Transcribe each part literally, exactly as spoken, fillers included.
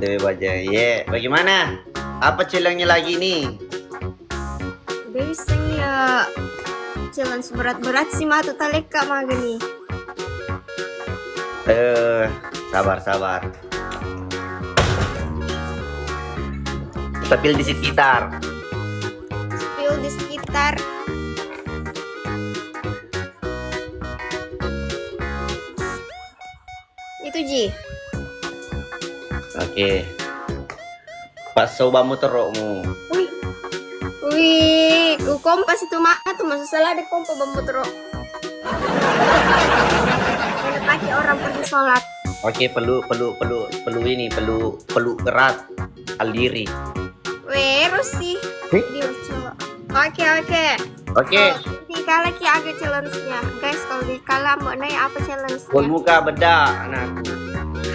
Eh, baja, ye. Bagaimana? Apa challenge-nya lagi nih? Udah bisa ya. Challenge berat-berat sih matu talekka magani. Eh, sabar, sabar. Spill di sekitar. Spill di sekitar. Itu ji. Oke. Passau bammu terokmu. Wih. Wih, ku kompas itu mah tuh maksud salah ada kompas bammu terok. Kalau pakai orang pergi sholat. Oke, perlu perlu perlu perlu ini, perlu perlu erat aliri. Wero sih. Wih. Di Oke, oke. Oke. Kalau dikala ki aga challenge-nya. Guys, kalau dikala Mbok Nai apa challenge-nya? Kon muka beda anakku.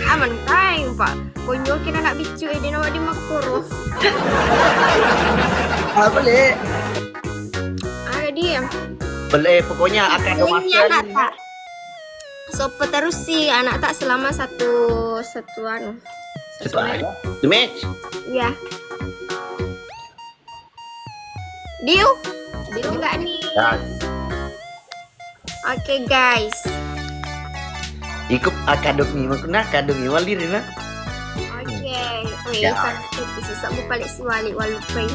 Aman kai, Pak. Konyokin anak bicu, eh, dia nama dia makuru. Apa, Le? Ada dia. Bele, pokoknya akan ada Ini masalah anak ini. Tak. Sopo terus sih anak tak selama satu satu anu. Satu match. Satu match. Iya. Diu, diu nggak nih? Ya. Oke, guys. Ikut akademi, makna akademi walirina. Oke, wih, ya. Kalau itu susah bu paling siwali walupai.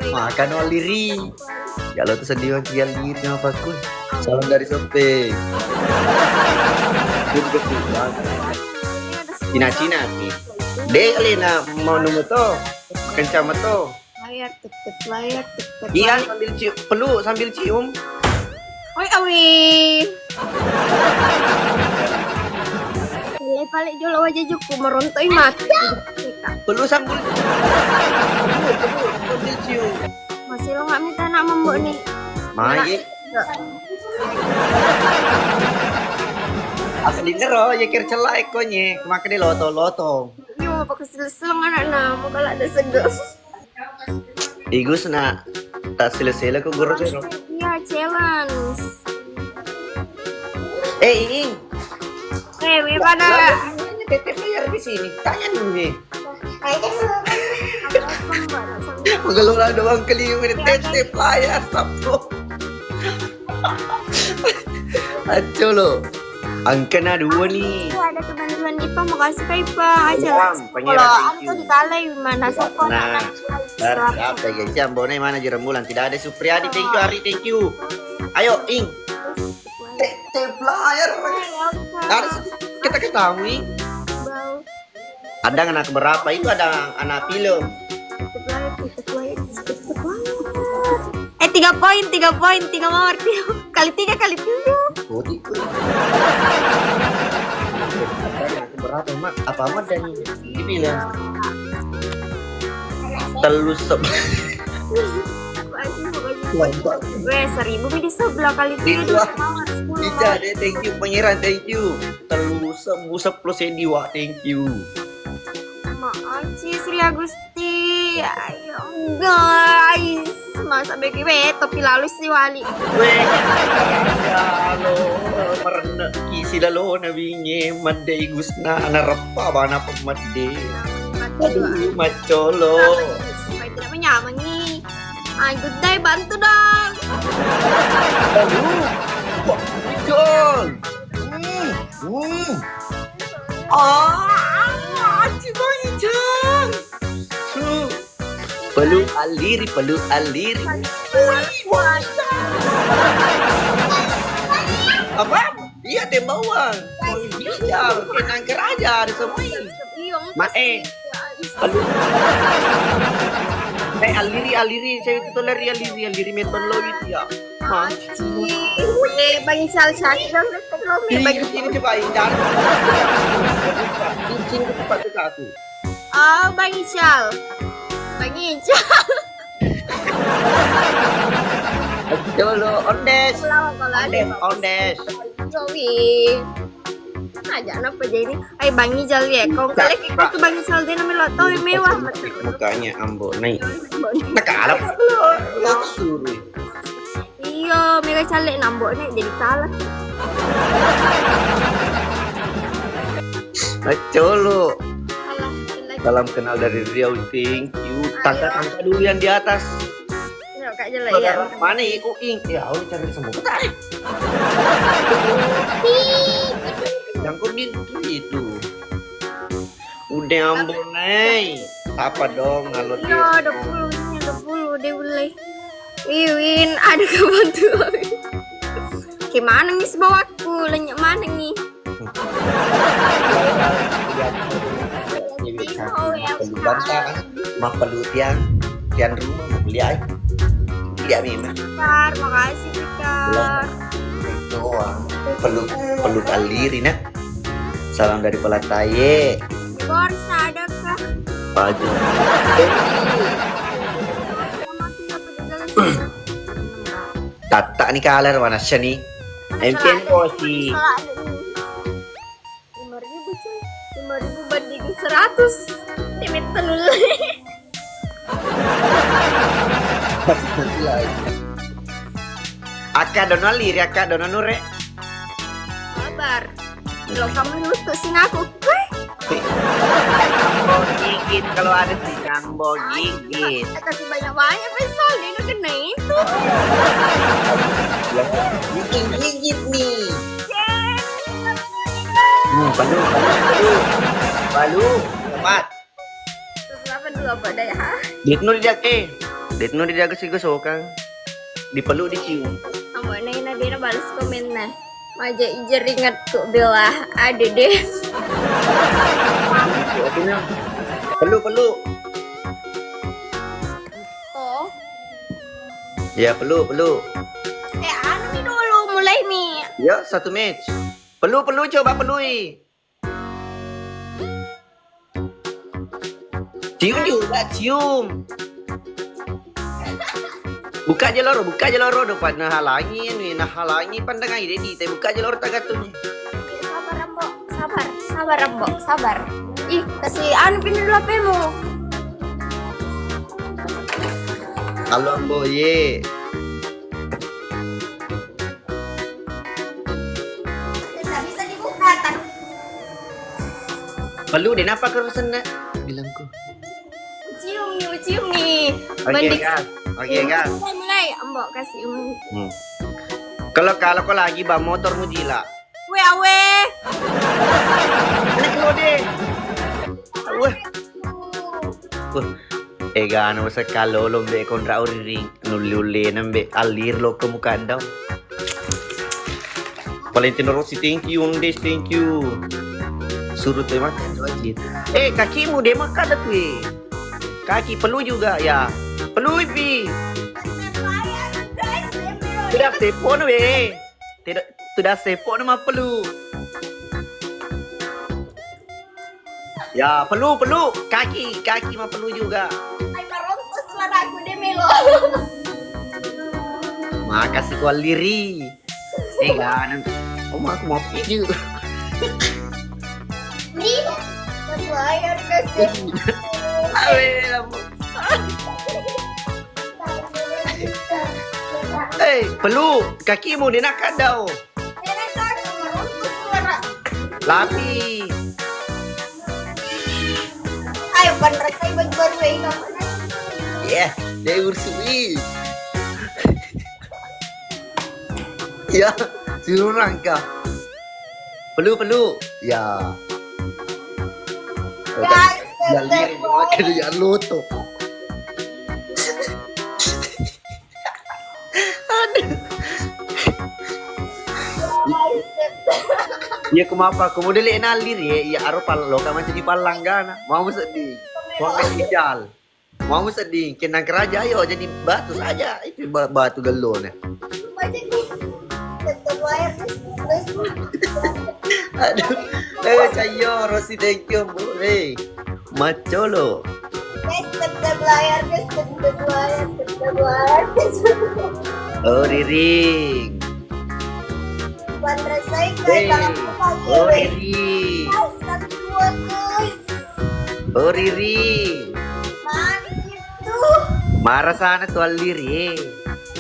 Makan waliri. Kalau tuh sedih lagi apa aku? Salam dari Sope. Cina-Cina sih. Dek, Lena, mau nemu tuh. Kencang betul. Layar, tek, tek, layar, tek, tek, iya, layar. Sambil cium, peluk sambil cium. Oi, awi. Pale-pale jolo wajah juku, merontoi mati. Peluk sambil, peluk, peluk sambil cium. Masih lo nggak minta anak Mbok nih. Mai. Asli nero, ya kira celak ekonye. Kemakan dia loto-loto. Iya, mau pakai selesel anakna, mau kalau ada segel. Igus na tak sila-sila ku guru sero. Iya, challenge. Eh, Iing. Eh, mi pada. Tetep layar di sini. Tanya dulu nih. Pengelola doang keliling ini tetep layar, Sabtu. Acco lo. Angkana dua nih. Ada kebantuan Ipa, makasih Kak Ipa. Aja lah. Kalau Angko dikalai mana soko. Nah, apa ya, Jambone mana Jerembulan? Tidak ada Supriyadi, thank you, Ari, thank you. Ayo, Ing. Tete player. Harus kita ketahui. Ada anak berapa itu, ada anak film. Eh, tiga poin, tiga poin, tiga mawar, tiga. Kali tiga, kali tiga. Oh, tiga. Berapa, Mak? Apa Mak dan ini bilang? Telu seb-, weh, seribu mi di sebelah kali tiga, dua mawar, sepuluh mawar. Thank you, Pangeran, thank you. Telu sebu sepuluh sedi, Wak, thank you. Makasih, Sri Agus. Ti, ayo guys, masa beki we topi lalu si wali. Weh, ya lo, mereneki si lalo na binge, medde Igusna, ana reppa bana pemedde. Aduh, macolo. Supaya tidak menyamangi. Ah, good day, bantu dong. Aduh, wah, good day. Hmm, hmm. Ah, Cibai Jang. Su. Pelu aliri, pelu aliri. Wih, wah. Apa? Iya, tembauan. Wih, iya, kenang keraja ada semua. Iya, ma-, eh. Pelu. Eh, aliri, aliri, saya itu tuh lari aliri, aliri meton lo gitu ya. Hah? Anjing. Eh, Bang Ical, saya tidak ngerti lo, Bang Ical. Sini, sini, coba, Ical. Sini, sini, cepat ke aku. Oh, Bang Ical. Bang Ical. Dulu, ondes. Kalau, kalau ada ondes, Bang Ical. Ondes. Jowi. Aja napa jadi? Ai Bang Ijal ya, kau kalian kita tuh Bang Ijal dia namanya lo tau yang mewah. Mukanya ambo naik. Nak kalah lo, lo suruh. Iya, mega caleg nambok nih jadi kalah. Macolo. Salam kenal dari Riau, thank you. Tangka-tangka dulu yang di atas. Mana iku ing? Ya, aku cari semua. Yang kau minta itu. Udah ambon, Nay. Apa dong, halo, iya, dua puluh, ini dua puluh, dia boleh. Wiwin, ada kawan tuh. Gimana nih sebawakku? Lenyap mana nih? Mappelu tiang, tiang rumah, mappelu ai. Iya, memang. Kar, makasih, Kar. Itu, ah, peluk, peluk Aliri, nak. Salam dari Pelataye. Borsa adakah? Baju. Tatta ni kaler, mana seni? M P N kosi. Lima ribu, cuy. Lima ribu banding seratus. Ini nulle. Akka dono Aliri, akka dono Nure. Sabar. Lo kamu lutut sini aku. Weh. Ambo gigit kalau ada sih, ambo gigit. Tapi banyak-banyak, Faisal, dia kena itu. Bikin gigit nih. Hmm, palu, palu, palu. Palu, cepat. Terus apa dulu, apa daya? Ditno dijaga, eh. Ditno dijaga si gosokang. Dipeluk, dicium. Ambo nai na dia balas komen na. Maja ijeringatku bela. Ada deh. Artinya, peluk, peluk. Oh. Ya, peluk, peluk. Eh, anu mi dulu, mulai mi. Ya, satu match. Peluk, peluk, coba pelui. Cium juga, cium. Buka je loro, buka je loro, dopa nahalangi, anu, nahalangi pandangan ini, te buka je loro tagatuni. Sabar, Ambo. Sabar, sabar, Ambo, sabar. Ih, kasih anu pindah dulu H P-mu. Halo, Ambo, ye. Tidak bisa dibuka, kan? Perlu deh, napa ke rusen, nak? Bilangku. Cium nih, cium nih. Oke, Banding. Gas. Oke, gas. Mulai, mulai. Ambo kasih umum. Hmm. Kalau, kalau kau lagi bawa motor mujila. Weh, awe. Ini kau deh. Weh. Weh. Egana wasa kalolo mbe konra uriring. Nulle-ullena mbe allir lokko mukaddau. Valentino Rossi, thank you. Ondes, thank you. Suruh tuh makan wajib. Eh, kakimu deh makan dah tuh, eh. Kaki perlu juga ya. Perlu ipi. Tidak sepon weh. Tidak, tidak sepon mah perlu. Ya, perlu, perlu. Kaki, kaki mah perlu juga. Ai, marontos suaraku deh, Melo. Makasih ku alliri. Eh, gak, nanti. Oh, aku mau video. Nih, aku air kasih. Awe, lampu. Eh, perlu. Kakimu deh nak kadau. Lapi. Ayo, pan rasai baju baru ya, ini apa? Iya, dia ursui. Ya, suruh rangka. Perlu, perlu. Ya. Ya, ya, ya, ya, ya, loto. Aduh. Iya, ku mapa? Ku model na allir, ya. Iya, aro pal-, loka macam di pallanggana. Mau sedih. Wah, rijal. Mau sedih. Kenang keraja, ayo jadi batu saja. Itu ba-, batu gelone. Aduh. Eh, Cayo, Rosi, thank you, Bu. Hei. Macolo. Guys, tetap layar, guys, tetap layar, tetap layar, guys. Oh, Riring. Bukan rasai, guys, kalau aku pakai, oh, guys. Riring. Guys, satu dua, guys. Oh, Riring. Mana gitu? Marah sana tuh Aliri.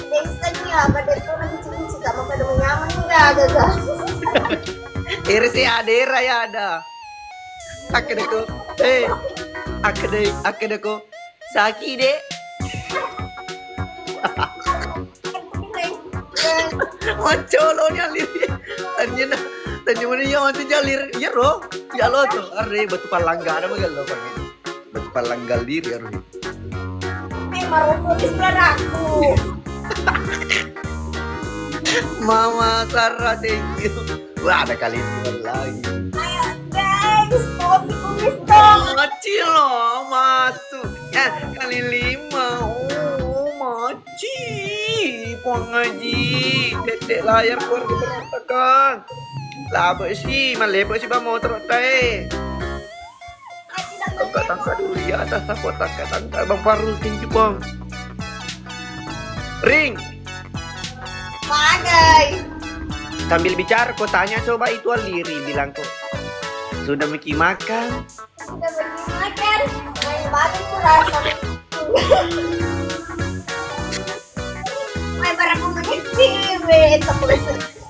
Biasanya apa dari orang cicik-cicik, kamu pada menyaman, enggak ada, guys. Iri sih ada, ya ada. Akkeda ko, eh, akkeda, akkeda ko, saki, Dek. Macolo ni allir. Tanya na, tanya mana ya, macam jalir. Ya, ro. Ya, lo tu. Are, batu palangga ada magello pakai. Batu palangga allir ya, ro. Eh, maroko di sebelah aku. Mama Sarah, thank you. Wah, ada kali itu lagi. Ayo, guys, kopi kumis dong. Kecil loh, masuk. Eh, kali lima. Oh, maci. Puang Haji. Detek layar keluarga berantakan. Labek sih, malepe sih bang motor tae. Tangkap, tangkap dulu di atas, aku tangkap, tangkap. Bang Farul tinju, Bang. Ring. Magai. Sambil bicara, kau tanya coba itu Aliri, bilang kok, "Sudah meki makan?" Sudah meki makan. Main baru kurasa. Main barang menit sih, weh, tak boleh.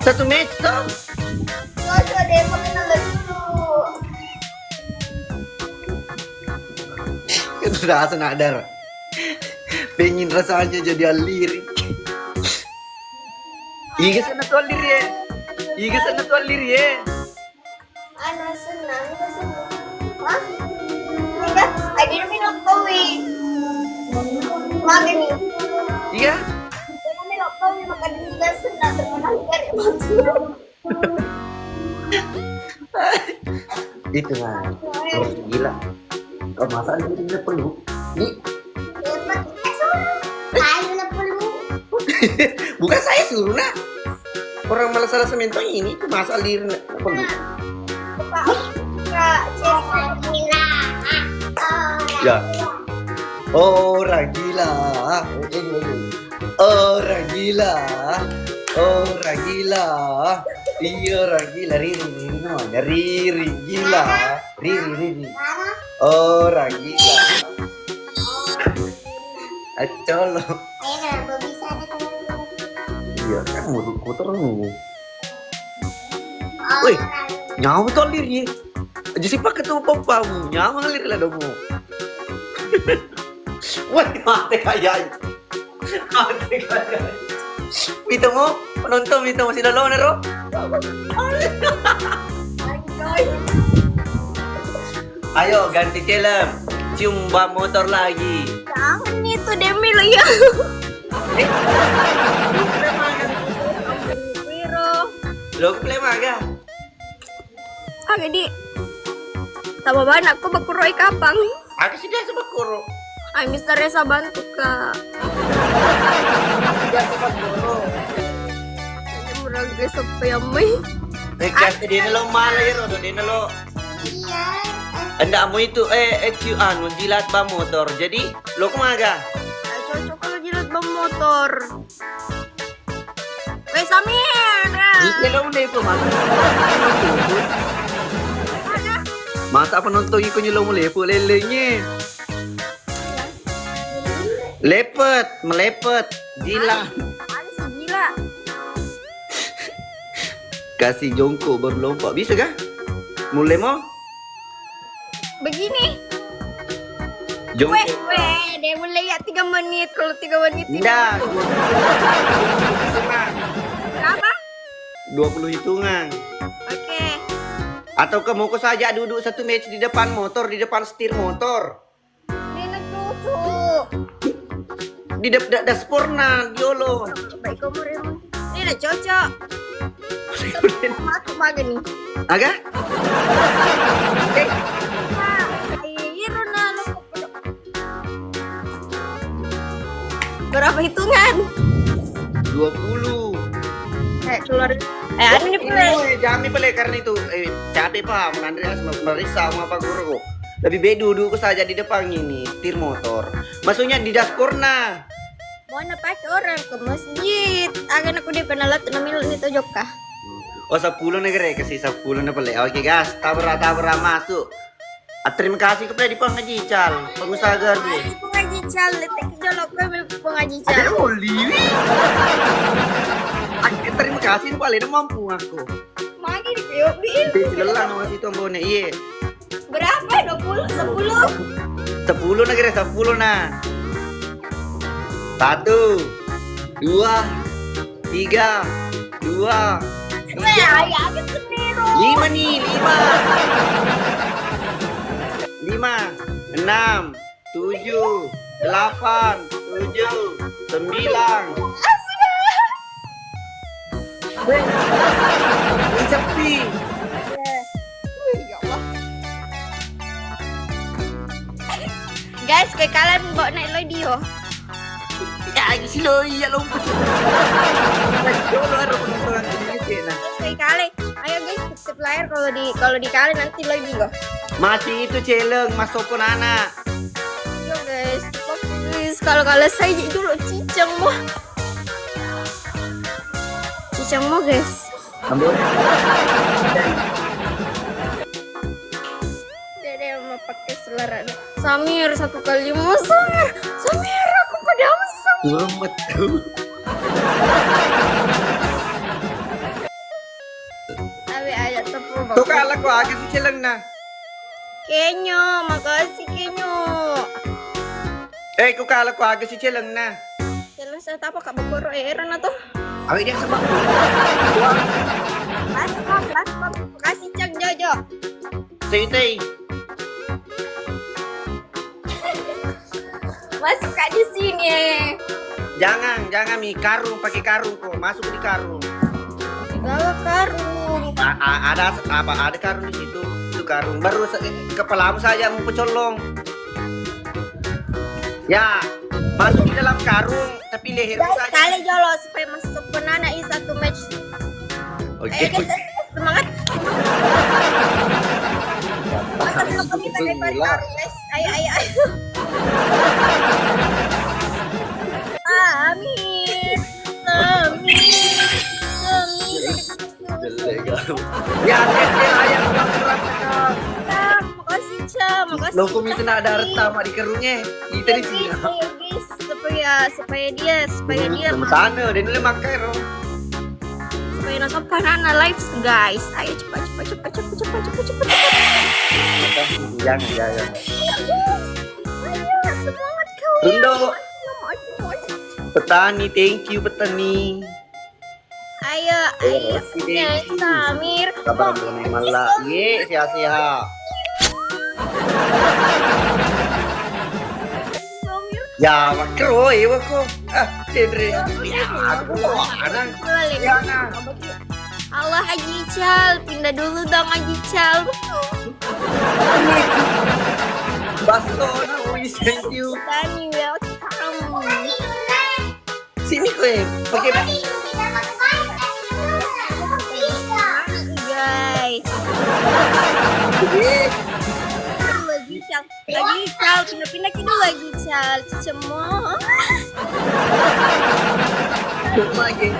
Satu match toh. Cocok deh, pakai nonton dulu. Itu rasa nadar. Pengen rasanya jadi Aliri. Iga sana tuh Aliri ya. Iga sana tuh Aliri ya. Ana senang, iga senang. Hah? Iga, agi mi lokkowi. Magani. Iya. Agi mi lokkowi, maka dia senang terkenal dari batu. Itu lah. Gila. Kau masa ini perlu? Ini Bukan saya suruh, Nak. Orang malah salah sementong ini itu masa lir, Nak. Perlu. Ya. Orang gila. Orang gila. Orang gila. Iya, orang gila. Riri, Riri namanya. Riri gila. Riri, Riri. Orang gila. Acolo. Ayo, kenapa bisa ada teman? Iya, kan mulut kotor lu. Woi, nyawa tuh Aliri. Aja sih pakai tuh pompamu, nyawa Aliri lah domu. Woi, mati kayak. Mati kayak. Itu mau penonton, itu masih dalam, Nero. Ayo, ganti film. Cium ban motor lagi. Jangan itu, Demi, lo ya. Eh? Wiro. Lo play maga? Aga di. Tambah banyak ko bakuroi kapang. Aga sih dia sebekuro. Ai, Mister Reza bantu ka. Dia sebekuro. Murah gue sepi amai. Eh, kata dia lo malah ya, Rodo, dia lo. Iya. Enggak mau itu, eh, eh, ciu anu, jilat ban motor. Jadi, lo kemana? Cocok kalau jilat ban motor. Weh, Samir. Ini lo udah itu, Mas. Masa penonton ikutnya lo mulai, lelenya. Lepet, melepet, gila. Alis, alis gila. Kasih jongkok baru lompat. Bisa kah? Mulai mau? Begini. Jongkok. Weh, weh, dia mulai ya tiga menit. Kalau tiga menit, tiga menit. Nggak, dua puluh hitungan. Berapa? Dua puluh hitungan. Oke. Atau kamu kok saja duduk satu match di depan motor, di depan setir motor. Ini cucu. Di dap-, da-, dasporna, diolo. Baik, kamu, Remo. Ini lah cocok. Aku makan nih. Aga? Eh. Nah, iya, Rona, lo. Berapa hitungan? Dua puluh. Eh, keluar. Eh, anu nih, Pule. Dua puluh, eh, jami, Pule, karena itu, eh, capek, Pak. Menandri harus meriksa sama Pak Guru. Lebih baik duduk saja di depan ini, setir motor. Maksudnya di dasporna. Mau na pakai orang ke masjid. Aga aku dia pernah lat namil ni tojokka. Oh, sepuluh negara kasih sepuluh na pale. Oke, gas. Tabra, tabra masuk. Ah, terima kasih kepada di Pang Haji Ical, pengusaha gardu. Pang Haji Ical, letek jolok ke Pang Haji Ical. Ada oli. Ah, terima kasih, Pak. Lena mampu aku. Magi di P O B. Gelang sama si Tombone, iye. Berapa? Dua puluh? Sepuluh? Sepuluh na, kira sepuluh na. Satu, dua, tiga, dua, tiga. Weh, ayah, aku sendiri. Lima nih, lima. Lima, enam, tujuh, delapan, tujuh, sembilan. Ah, sudah. Weh, ini sepi. Wih, ya Allah. Guys, kayak kalian bawa naik lagi yo. Ya, ini sih lo, iya lo. Jolo aro penonton ini kena. Guys, kayak kalian. Ayo guys, subscribe layar kalau di, kalau di kalian nanti lagi lo. Masih itu celeng, masuk ke nana. Yo guys, guys, kalau, kalau saya jadi dulu ciceng mo. Ciceng mo guys. Ambil. Dede mau pakai selera. Samir satu kali mau Samir. Samir aku padamu Samir. Lemet tuh. Tapi aja tepung. Tuh kalah kok agak sih celeng nah. Kenyo, makasih Kenyo. Eh, ku kalah ku aga si celeng na. Celeng sa tapa ka bakoro era na to. Awe dia sebab. Wah. Baskom, baskom. Makasih Cang Jojo. Seitai. Masuk kak di sini. Jangan, jangan mi karung, pakai karung kok. Masuk di karung. Segala karung. A- a- ada apa? Ada karung di situ. Itu karung. Baru se- kepalamu saja mau pecolong. Ya, masuk di dalam karung, tapi leherku saja. Kali jolo supaya masuk ke nana i satu match. Oke. Ayo, guys, ayo, guys, semangat. Masa belum kita pakai karung, guys. Ayo, ayo, ayo. Amin. Amin. Amin. Jelek kamu. Ya, tete ayam kurang berat, Kak. Cam, makasih, Cam. Makasih, lo kok minta nak ada reta mak di kerungnya? Kita di sini. Iya, guys. Supaya, supaya dia, supaya dia. Sama sana, dia dulu makai ro. Supaya nonton panana live, guys. Ayo cepat, cepat, cepat. Jangan, jangan. Ayo, semangat kau. Rendo. Ayo, ayo, ayo. Petani, thank you petani. Ayo, ayo, Samir. Kabar bone mala. Ye, sehat-sehat. Samir. Ya, makro, iwa ko. Ah, Cendre. Ya, aku mau anak. Ya, nah. Allah Haji Ical, pindah dulu dong Haji Ical. Baso, nah, we thank you. Tani, welcome. Sini kowe, pakai guys. Lagi cal, lagi cal, pindah-pindah kita lagi cal, cemooh. Lagi.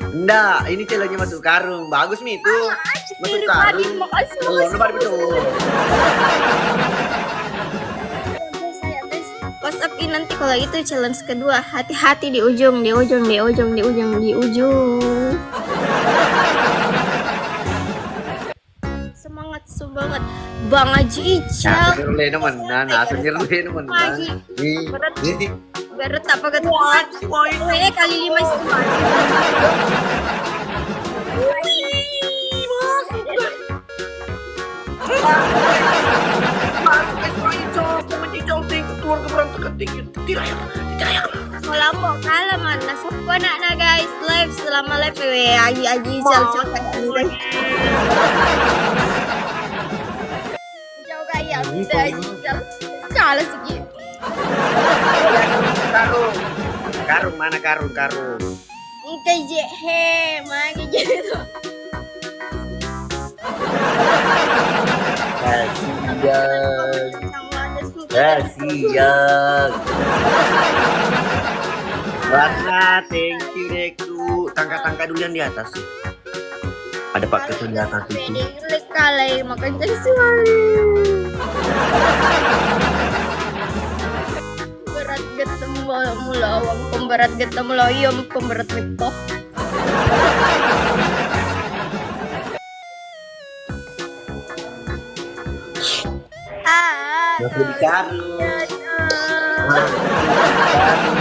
Ndak, ini celoknya masuk karung. Bagus mi itu. Masuk karung. Makasih, makasih, makasih. Guys, ayo, guys. Close up in nanti kalau itu challenge kedua. Hati-hati di ujung, di ujung, di ujung, di ujung, di ujung. Semangat, semangat. Bang Haji Ical. Nah, sendiri lu enak menang. Nah, sendiri lu enak menang. Bang Haji. Ih, berat. Ih. Berat apa kata? Wah, wah, itu. Eh, kali lima itu. Wih, masuk. Masuk, guys, Bang Ical. Komen Ical, tinggi, keluarga berantakan, tinggi. Tidak ya, tidak ya. Kalau mau kalah mana? Sapa nak, nah, guys? Live selama live, weh, Haji, Haji Ical, coba. Coba ya, bisa Haji Ical. Salah segi. Karung. Karung mana karung, karung? Engka je, he, magi je tu. Kasihan. Kasihan. Warna, thank you, Reku. Tangka-tangka dulu yang di atas. Ada Pak Ketua di atas itu. Kalai makan cari suami. Berat ketemu mulawang, pemberat ketemu loyong, pemberat mito. Masuk di karung. Masuk di karung.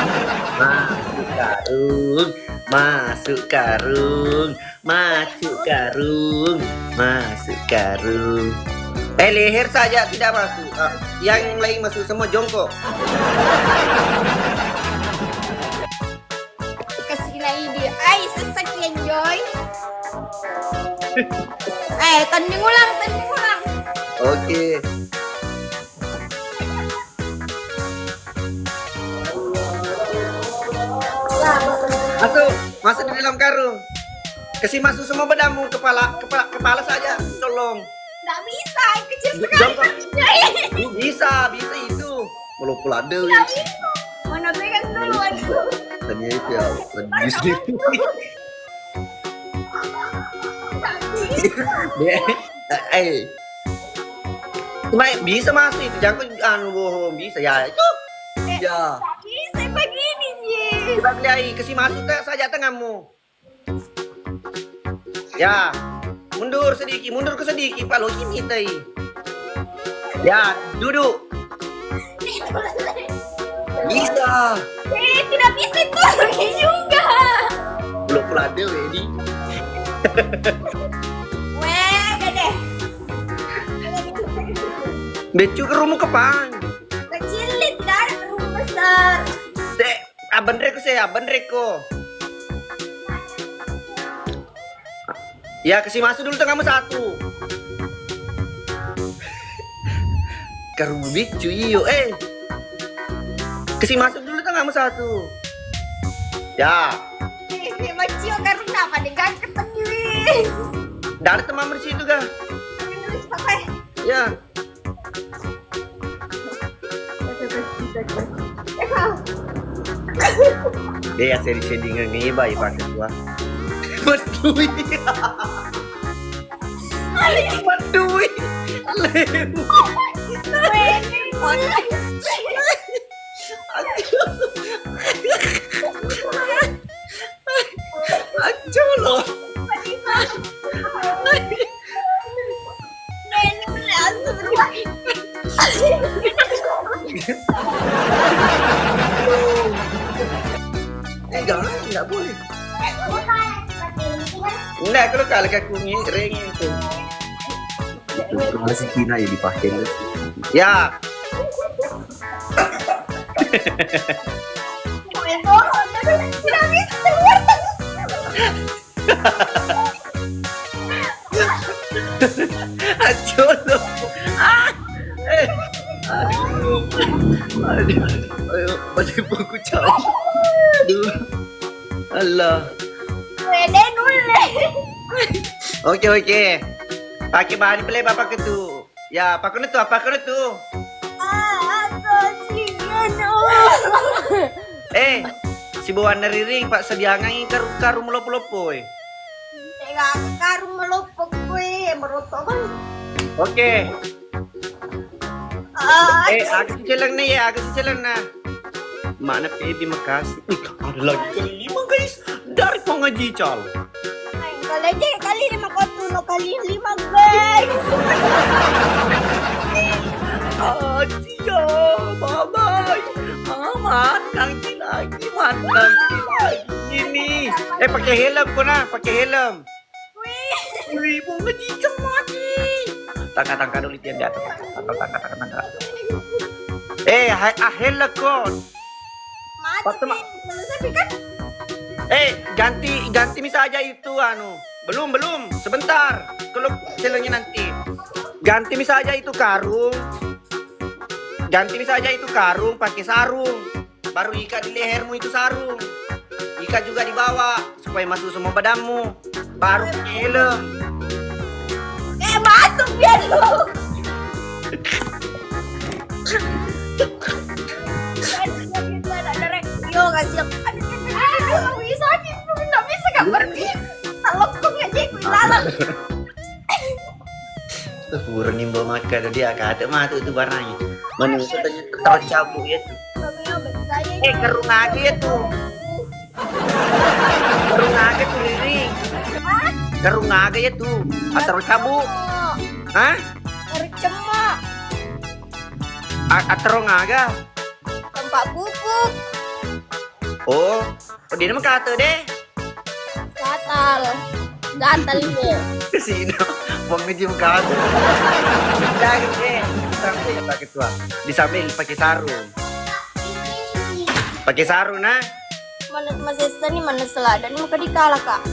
Masuk karung. Masuk karung. Masuk karung. Masuk karung. Eh, leher saja tidak masuk. Ah, yang lain masuk semua jongkok. Kasih lagi dia. Ai, sesek, enjoy. Eh, tanding ulang, tanding ulang. Oke. Masuk, masuk di dalam karung. Kasih masuk semua badanmu, kepala, kepala, kepala saja, tolong. Nggak bisa, kecil sekali. Bisa, bisa itu. Walaupun ada. Nggak bisa. Mana pegang dulu, aduh. Tadi itu ya, tadi bisa. Nggak bisa. Dia, eh, cuma bisa masuk itu, jangan anu, bohong, bisa ya itu. Eh, ya. Nggak bisa begini, Ji. Coba beli air, kasih masuk ke saja tengahmu. Ya, mundur sedikit, mundur ke sedikit, Pak Logi mitai. Ya, duduk. Bisa. Eh, tidak bisa itu lagi juga. Belum pula ada, Wedi. Weh, gede. Becu ke rumah kepang. Kecil, tidak ada rumah besar. Dek, Abang Reko saya, Abang Reko. Ya, kasih masuk dulu tengahmu satu. Karumu bicu iyo, eh. Kasih masuk dulu tengahmu satu. Ya. Eh, eh, Macio, karena apa deh, gak ketemu. Dari teman di situ, kah? Ya. Dia ya sedih-sedih ngiba ya pakai gua. Betul. Betul. Lemu. Aduh. Acolo. Eh, jangan, nggak boleh. Nggak, kalau kalah aku ngiring itu. Itu masih Cina ya dipakai. Ya. Acolo. Ah. Eh. Aduh. Aduh. Ayo, masih buku cau. Aduh. Allah. Wede nulle. Oke, oke. Pakai bani pele bapak itu. Ya, apa kena tu? Apa kena tu? Ah, aku sih, no. Eh, si bawa neriring, Pak, sediangai karu-karu melopo-lopo, eh. Tega karu melopo kue, meroto kan. Oke. Ah, eh, aku si celeng nih ya, aku si celeng nah. Mana P B Makasih? Wih, ada lagi kali lima, guys. Dari pengaji cal. Kalau aja kali lima kotu no kali lima, guys. Aji ya, bye bye. Aman, kangki lagi, man kangki lagi. Ini, eh, pakai helm kau nah, pakai helm. Wih, bunga cicak mati. Tangka, tangka dulu, Tian, di atas. Tangka, tangka, tangka, tangka. Eh, hai, ah, hello, kon. Mati, Pak, Pak. Belum sampai, kan? Eh, ganti, ganti mi saja itu, anu. Belum, belum. Sebentar. Kalau selengnya nanti. Ganti mi saja itu karung. Ganti mi saja itu karung pakai sarung. Baru ikat di lehermu itu sarung. Ikat juga di bawah supaya masuk semua badanmu. Baru pakai helm. Eh, masuk dia lu. Yo, kasihan. Aduh, aduh, aduh, sakit. Nggak bisa, nggak pergi. Telekung aja, gue lalat. Pura nimba maka dia kata matu tu barang. Mana tercabut ya tu. Eh, karung aga ya tu. Karung aga tu, Riri. Karung aga ya tu. Atau cabut. Hah? Harus cemak. A-, aterong aga? Tempat pupuk. Oh, oh, dia nama kata deh. Gatal. Gatal ini. Sino, wong ngejem kata. Jangan deh. Sampai pakai tua. Di samping pakai sarung. Pakai sarung, nah. Mana masessa ni, mana selada ni, maka dikala, Kak.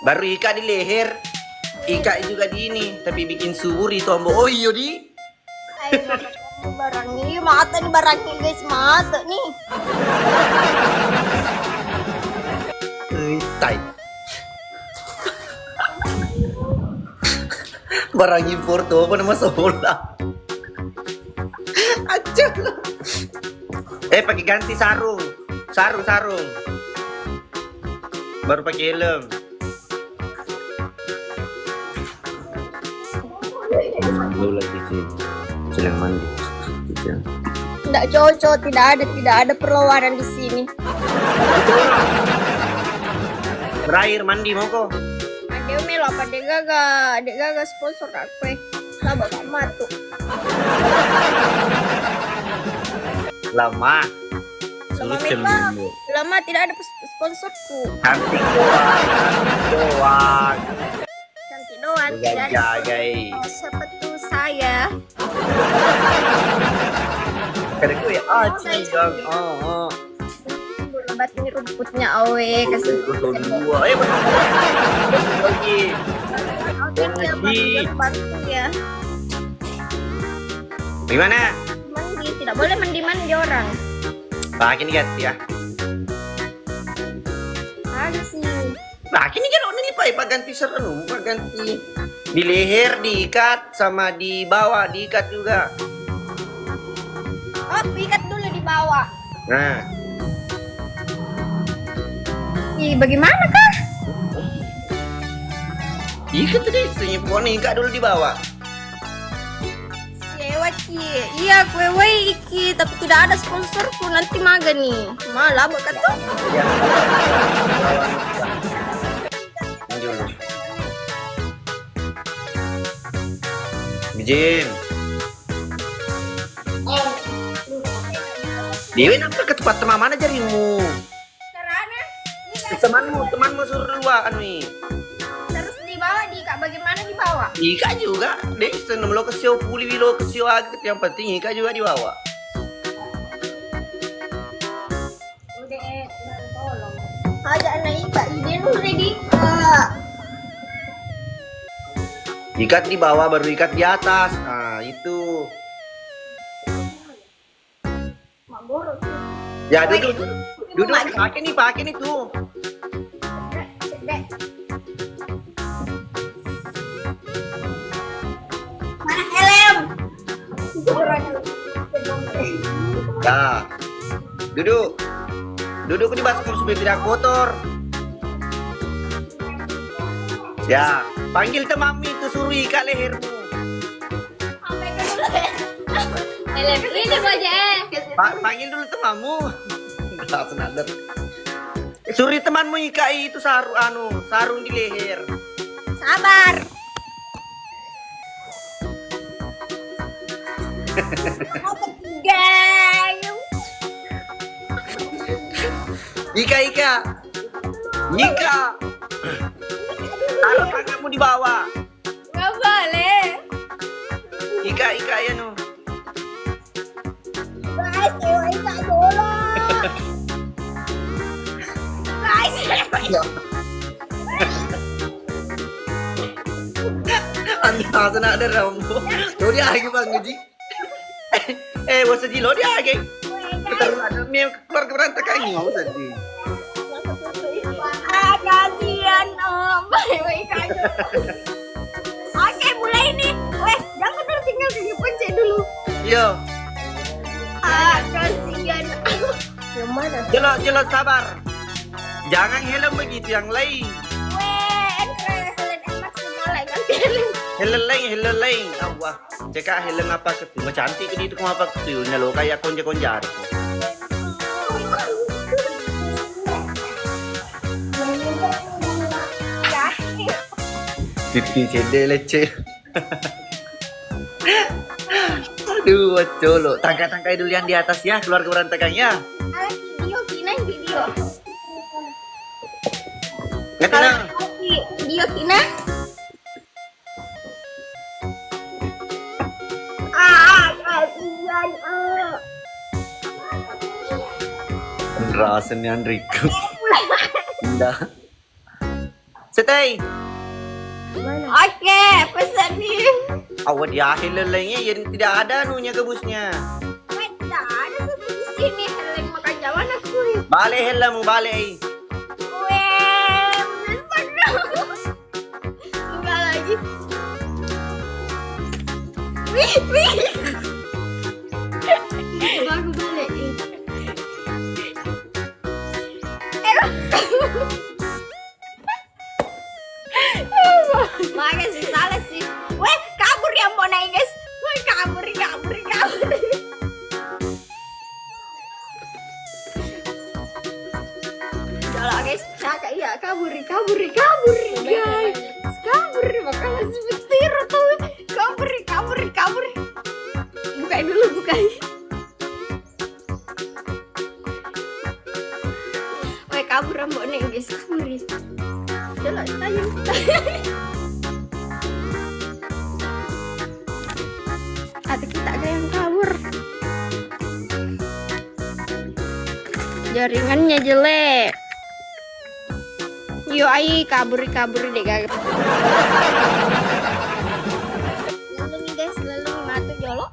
Baru ika di leher, ika juga di ini, tapi bikin subur itu, Ambo. Oh, iyo, di. Ayo, mata kamu barang ini, mata ni barang ini, guys, mata ni. Eh, tai. Barang impor tuh, apa nama sekolah? Aja. Eh, pakai ganti sarung. Sarung, sarung. Baru pakai helm. Lu lagi sih. Sedang mandi. Tidak cocok, tidak ada, tidak ada perlawanan di sini. Berair mandi mau kok. Ada melo apa, dek gaga, dek gaga sponsor aku, eh. Laba matu. Lama. Lama memang. Lama tidak ada pos-, sponsorku. Cantik doang. Cantik doang. Cantik doang, tidak ada. Jagai. Oh, siapa tuh saya? Kada ku ya, ah, cidang. Oh, oh. Lebat ini rumputnya, awe, kasih. Gotong dua. Eh, masuk lagi. Oke, dia lagi. Bantu, bantu ya. Gimana? Mandi, tidak boleh mandi-mandi orang. Pakai ini ganti ya. Ada sih. Nah, kini kan ini, Pak, Pak, ganti ser-, anu, Pak, ganti di leher diikat sama di bawah diikat juga. Oh, ikat dulu di bawah. Nah. Ih, bagaimana kah? Ikat tuh, guys, ini pokoknya ikat dulu di bawah. Sewa ki. Iya, kue wei iki, tapi tidak ada sponsorku. Nanti maga nih. Malah bukan tuh. Ini dulu. Bijin. Dewi, kenapa ke tempat teman mana jarimu? Karena ini kan temanmu, temanmu suruh dua anu i. Terus dibawa di Kak, bagaimana dibawa? Ika juga, deh, seneng lo kesio puli, lo kesio aget, yang penting Ika juga dibawa. Udah, eh, tolong. Aja anak Ika, ide lu ready, Kak. Ikat di bawah, baru ikat di atas. Nah, itu. Mak borok tuh. Ya, duduk. Duduk, pakai nih, pakai nih tuh. Mana helm? Ya. Duduk. Duduk di baskom supaya tidak kotor. Ya, panggil temanmu itu, suruh ikat lehermu. Helm ini, Bos, eh. Pa-, panggil dulu temanmu. Langsung ada. Suri temanmu ikai itu saru-, anu, sarung di leher. Sabar. Gayung. Ika, Ika. Ika. Taruh tanganmu di bawah. Nggak boleh. Ika, Ika, ya, no. Guys, ayo Ika dulu. Guys, ayo Ika. Anda sana ada Rambo. Lo dia lagi, Bang Haji. Eh, bos Haji, lo dia lagi. Weh, guys. Putar ada meme. Keluarga berantakan ini mau sedih. Ah, kasihan, Om. Baik-baik aja. Oke, mulai nih. Weh, jangan dulu, tinggal di pencet dulu. Iya. Ah, kasihan. Yang mana? Jelo, jelo, sabar. Jangan helm begitu, yang lain. Weh, enre, helm emas semua lah, ganti helm. Helm lain, helm lain. Allah. Cekak helm apa ketu? Macantik ke itu, apa ketu? Nalo kayak konja-konja. Pipi cedde lecce. Aduh, waccolo. Tangkai-tangkai dulu yang di atas ya, keluarga berantakan ya. Ala video, kina video. Nggak tenang. Video, kina. Ah, kasihan, ah. Rasanya Andriku. Indah. Setei. Oke, pesan nih. Awak dia helm lainnya, jadi tidak ada anunya gabusnya. Weh, tidak ada satu di sini helm, makanya mana kui. Balik helmmu, balik. Weh, pesan dong. Buka lagi. Wih, wih. Coba aku balik. Eh. Makanya sih, salah sih. Weh, kabur ya, mau naik, guys. Weh, kabur, kabur, kabur. Udah lah, guys. Kakak, iya, kabur, kabur, kabur, guys. Kabur, makanya sih petir tuh. Kabur, kabur, kabur. Bukain dulu, bukain. Weh, kabur ambok nih, guys, kabur. Jalan, ayo. Ada kita ada yang kabur. Jaringannya jelek. Yo, ai kabur, kabur deh, guys. Lalu nih, guys, lalu mati jolo.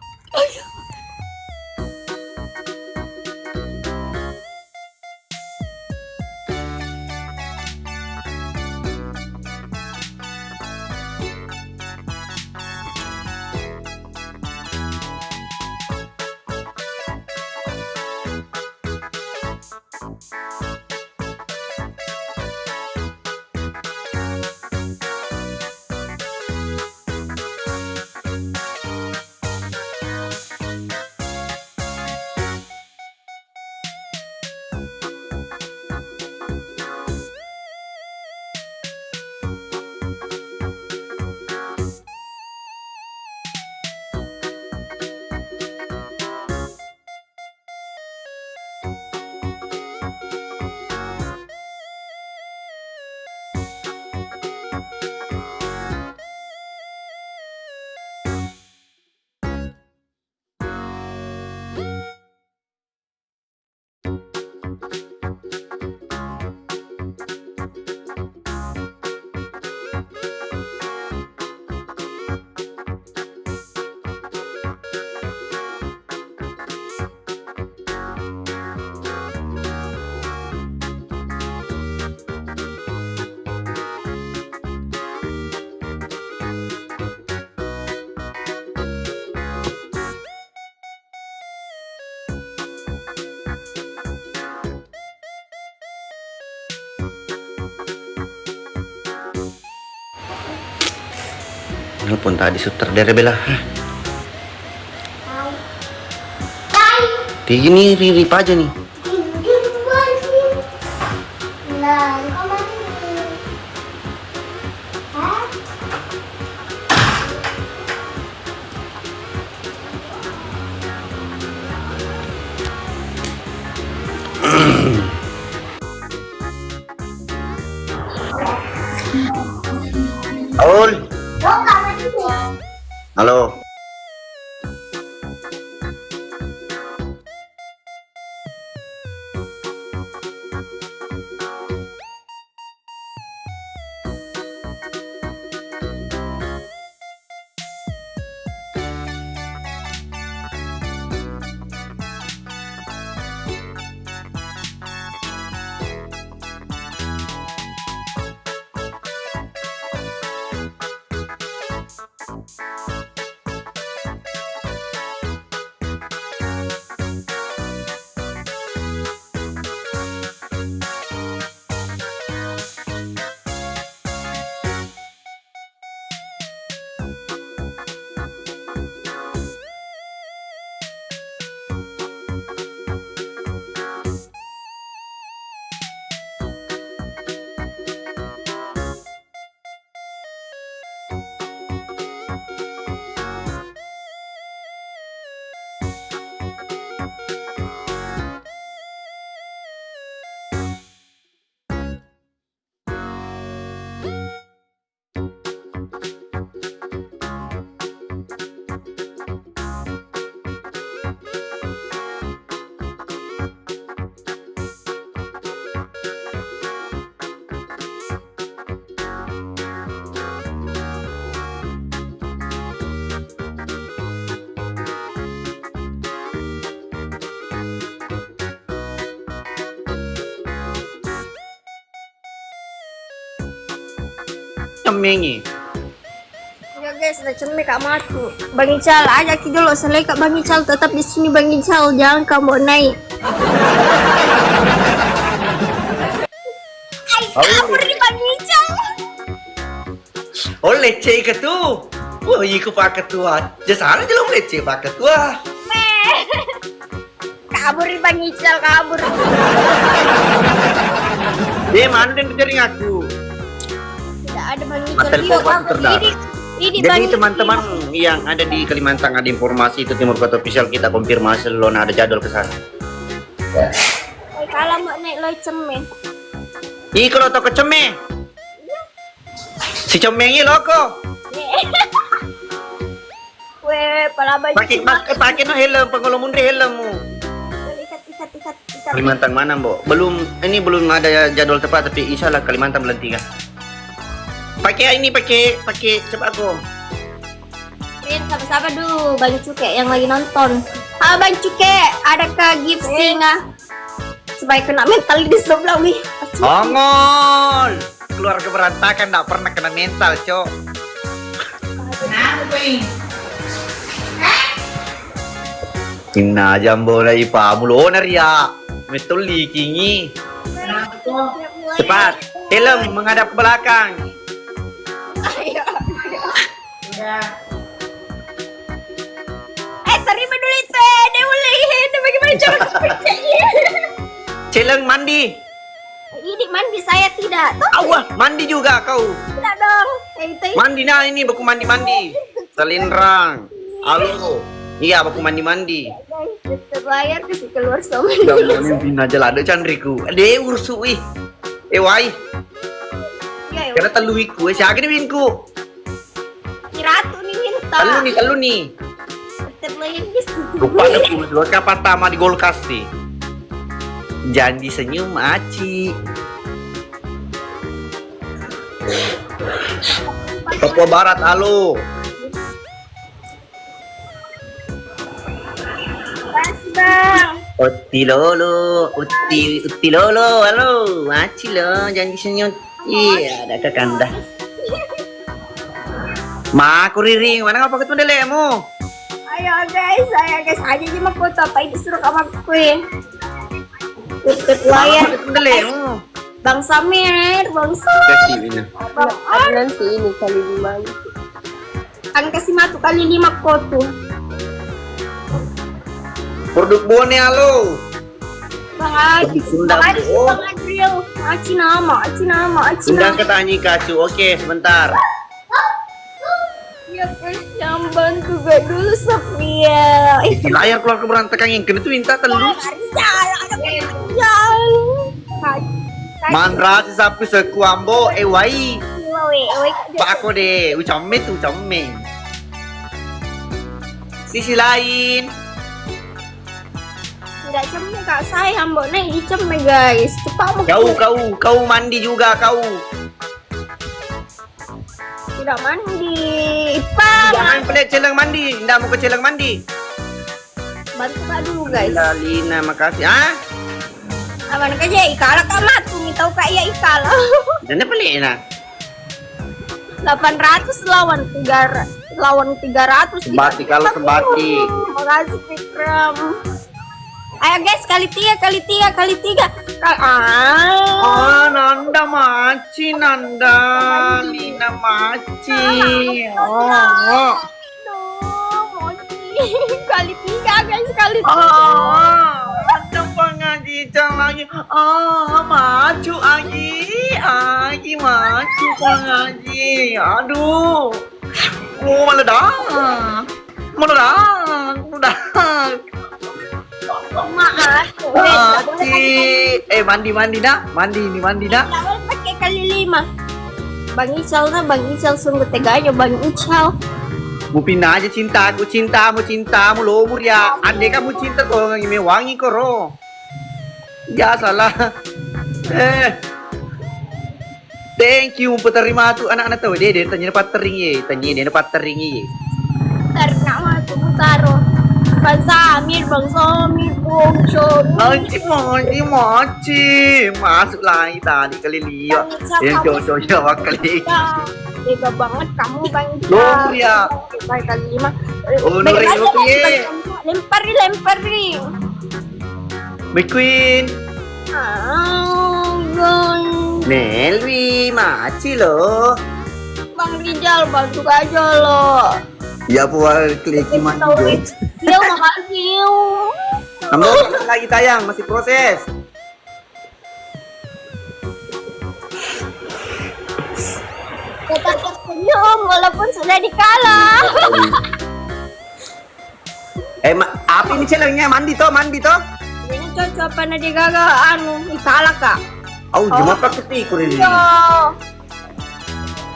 Nelpon tadi sutradara bela. Hah? Tigi nih, Riri Paja nih. Aul. Halo. cemmengi. Ya guys, na cemme ka matu. Bang Ical, ajak ki dulu, selai ka Bang Ical, tetap di sini Bang Ical, jangan kamu naik. Ai, kabur di Bang Ical. Oh, lecce ika tu. Wah, iku Pak Ketua. Ya salah je lo lecce Pak Ketua. Meh. Kabur Bang Ical, kabur. Dia mana dan jaring aku. Tidak ada Bang Ical. Matel Rio, pokok kabur. Terdapat. Ini, ini Jadi Bang teman-teman Ical yang ada di Kalimantan, ada informasi itu Timur Kota Official, kita konfirmasi lo, nah, ada jadwal ke sana. Oi, kalau mau naik lo cemme. Iko lo toko cemme. Si cemmengi loko. Weh, pala baju Pakai cuma mas-, pakai no helm, pengolo munri helmmu. Ikat, ikat, ikat, ikat. Kalimantan mana, Mbok? Belum, ini belum ada jadwal tepat, tapi insya Allah Kalimantan bulan tiga. Pakai ini, pakai, pakai cepat aku. Rin, sapa-sapa dulu, Bang Cuke yang lagi nonton. Halo Bang Cuke, adakah gift singa? Supaya kena mental di sebelah, wih. Ongol. Keluarga berantakan ndak pernah kena mental, Cok. Kenapa, Bang? Inna jambo na ipa mulona ria. Metto likingi. Kenapa, Cok? Cepat. Helm menghadap ke belakang. Ayo. Udah. Eh, terima dulu itu, eh. Dia boleh, eh. Dia bagaimana cara pencetnya? Celeng mandi. Ini mandi saya tidak. Tuh. Awah, mandi juga kau. Tidak dong. Eh, itu. Mandi nah ini, baku mandi-mandi. Selinrang. Halo. Iya, baku mandi-mandi. Guys, terbayar kasih keluar sama. Udah, udah, ini bina aja lah, ada canriku. Deh, ursu, ih. Eh, wai. Iya, iya. Karena telu iku, eh, siaga ni wingku? Iratu ni minta. Telu ni, telu ni. Terbayar, guys. Lupa ada pun, dua kapa tama di golkas sih. Janji senyum, aci. Papua Barat, halo. Pas, Bang. Utti lolo, utti, utti lolo, halo, aci lo, janji senyum. Iya, ada kakanda. Maku riring, mana ngapa ketemu delemu? Ayo guys, ayo guys, aja ji maku apa ini suruh kamu kui. Tutup layar. Mana ngapa ketemu delemu? Bang Samir, Bang Samir. Kasih ini. Bang Ar. Nanti ini kali lima. Kan kasih matu kali lima kotu. Produk Bone, halo. Bang Ad-, Produk Sunda, Bang Ad-, oh. Bang Adriel. Aci nama, aci nama, aci nama. Undang ke Tanyi Kacu. Oke, sebentar. Ya, guys, yang bantu gak dulu, Sofia. Ih, di layar keluar ke berantakan yang kena tuh minta telu. Ya, nggak bisa, ada pekerjaan. Hai. Manrasi sapi sekuambo, eh, wai. Wai, wai, Kak. Pak, aku deh, ucamme tuh, ucamme. Sisi lain. Nggak cemme, Kak, saya, Mbok, naik di cemme, guys. Cepat mau. Kau, kau, kau mandi juga, kau. Tidak mandi, Ipang. Jangan pelit celeng mandi, ndak mau ke celeng mandi. Bantu Kak dulu, guys. Lina, Lina, makasih. Ah? Aman aja, ikala Kak matu, mi tau Kak ya ikala. Jangan pelit, nah. Delapan ratus lawan tiga ra-, lawan tiga ratus. Sembati, kalau sembati. Makasih, Fikram. Ayo guys, kali tiga, kali tiga, kali tiga. Kal-, ah. Ah, Nanda maci, Nanda. Lina maci. Oh, oh. Aduh, moci. Kali tiga, guys, kali tiga. Ah, ada pengaji lagi. Ah, macu lagi. Lagi macu pengaji. Aduh. Oh, meledak. Meledak. Meledak. Maaf. Aci. Eh, mandi, mandi, nak. Mandi, ini mandi, nak. Tidak boleh pakai kali lima. Bang Ical, nah, Bang Ical sungguh teganya, Bang Ical. Mupinna aja cintaku, cintamu, cintamu, lomur ya. Andai kamu cinta, tolong mewangi koro. Ya, salah. Eh. Thank you, mupaterima tu anak-anak tau. Deh, deh, tanya patering ye, tanya deh patering ye. Karena matu mutaro. Bang Samir, Bang Somir, Bung Somir. Maci, maci, maci. Masuk lagi tadi kali lihat. Yang cocoknya bakal. Tega banget kamu, Bang Ijal. Loh, ya. Balik kali lima. Oh, balik lagi, balik kali lima. Lempari, lempari. Big Queen. Ah, Bang. Nelwi, maci lo. Bang Rijal, bantu aja lo. Ya, pual klik iman. Iya, makasih. Tambah lagi tayang, masih proses. Tetap tersenyum walaupun sudah dikalah. Eh, ma-, apa ini challenge-nya? Mandi toh, mandi toh? Ini cocok apa na digaga anu, dikalah, Kak. Au, oh. Cuma pakai tikur ini. Iya.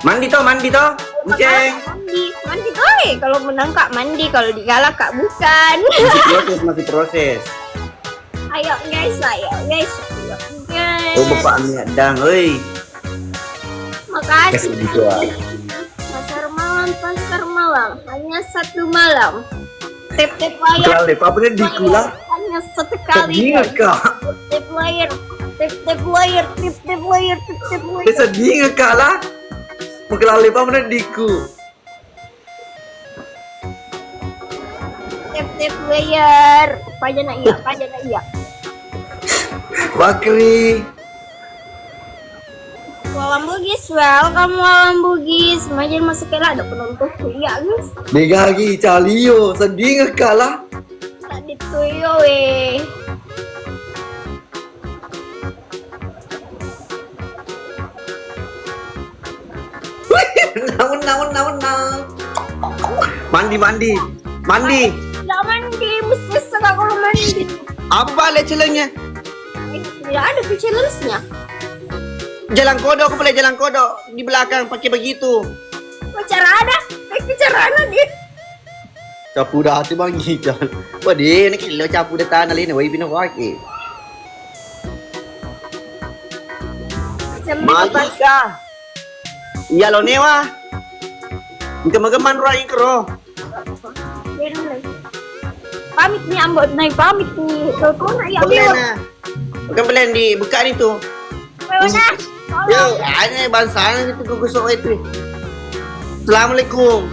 Mandi toh, mandi toh, Enceng. Mandi, mandi toh, eh. Kalau menang Kak mandi, kalau dikalah Kak bukan. Masih proses, masih proses. Ayo guys, ayo guys, ayo guys. Oh, bapak niat dang, oi. Makasih. Kasih gitu, ah. Pasar malam, pasar malam, hanya satu malam. Tap-tap layar. Kelalle, apa nih diku lah? Hanya satu kali. Sedih nggak, Kak? Tap-tap layar. Tap-tap layar. Tap-tap layar. Tap-tap layar. Eh, sedih nggak, Kak lah? Mau kelalle, apa nih diku? Tap-tap layar. Pajana iya, pajana iya. Bakri. Walang Bugis, welcome Walang Bugis. Majen masuk kela ada penonton kuliah, guys. Degagi calio, sedih nggak kalah? Tadi tuh yo, weh. Naon, naon, naon, naon. Mandi, mandi, mandi. Nggak mandi, mesti suka kalau mandi. Apa balik challenge-nya? Eh, tidak ada tuh challenge-nya. Jalan kodok, aku boleh jalan kodok di belakang pakai begitu. Pacar ada, pakai cara ada dia. Capu dati Bang Ical. Wah, dia ini kilo capu di tanah ini, wah, pindah pakai. Malika. Iya lo newa. Engka magemman roa ikro. Pamit ni ambo nai pamit ni. Kau kau nak ya. Boleh na. Bukan boleh di buka ni tu. Mana? Yo, ane bangsa itu gugusuk itu. Assalamualaikum.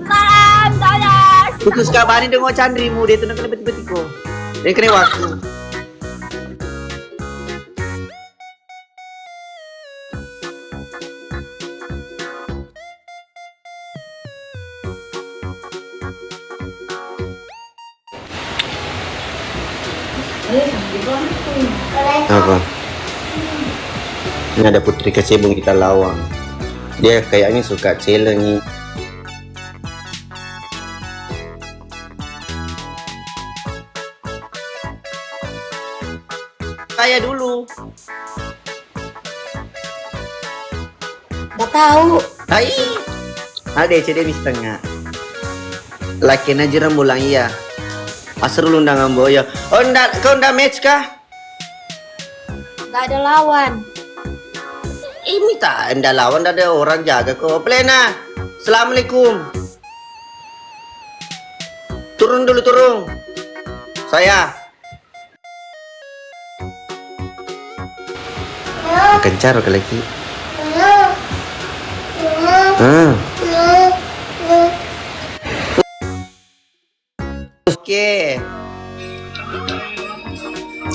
Salam, salam. Putus kabari dengan Chandri mu dia tu nak kena beti-beti ko. Dia kena waktu. Apa? Ini ada Putri Kacebong kita lawang. Dia kayaknya suka challenge nih. Saya dulu. Gak tahu. Hai. Ade cede bisa nggak? Laki na jirang bulang iya. Asal undangan boyo. Oh, ndak, kau ndak match kah? Gak ada lawan. Ini tak ndak lawan, ndak ada orang jaga kok. Plena. Assalamualaikum. Turun dulu, turun. Saya. Kencaro ke lagi. Ah. Oke.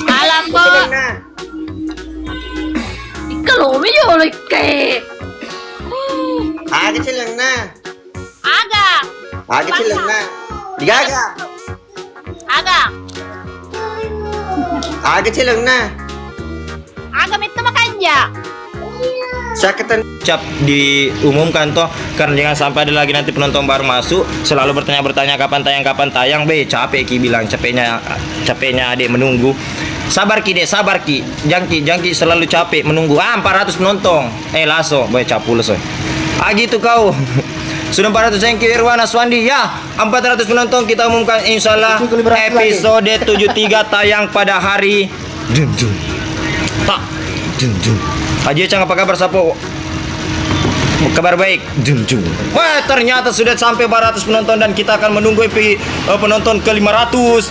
Alam, Bo. Ikka lomi jolo ikka. Aga celenna. Aga. Aga celenna. Digaga. Aga. Aga celenna. Aga metto makanja. Sakatan. Cap diumumkan toh, karena jangan sampai ada lagi nanti penonton baru masuk, selalu bertanya-bertanya kapan tayang, kapan tayang, be, capek ki bilang, capeknya, capeknya adik menunggu. Sabar ki, Dek, sabar ki. Jangki, jangki selalu capek menunggu. Ah, empat ratus penonton. Eh, laso, boy, capu laso. Ah, gitu kau. Sudah empat ratus, thank you, Irwan Aswandi. Ya, empat ratus penonton kita umumkan, insya Allah, episode tujuh tiga tayang pada hari Dun, dun. Tak. Dun, dun. Aji Cang, apa kabar, Sapo? Kabar baik. Dun, dun. Wah, ternyata sudah sampai empat ratus penonton dan kita akan menunggu epi-, eh, penonton ke lima ratus.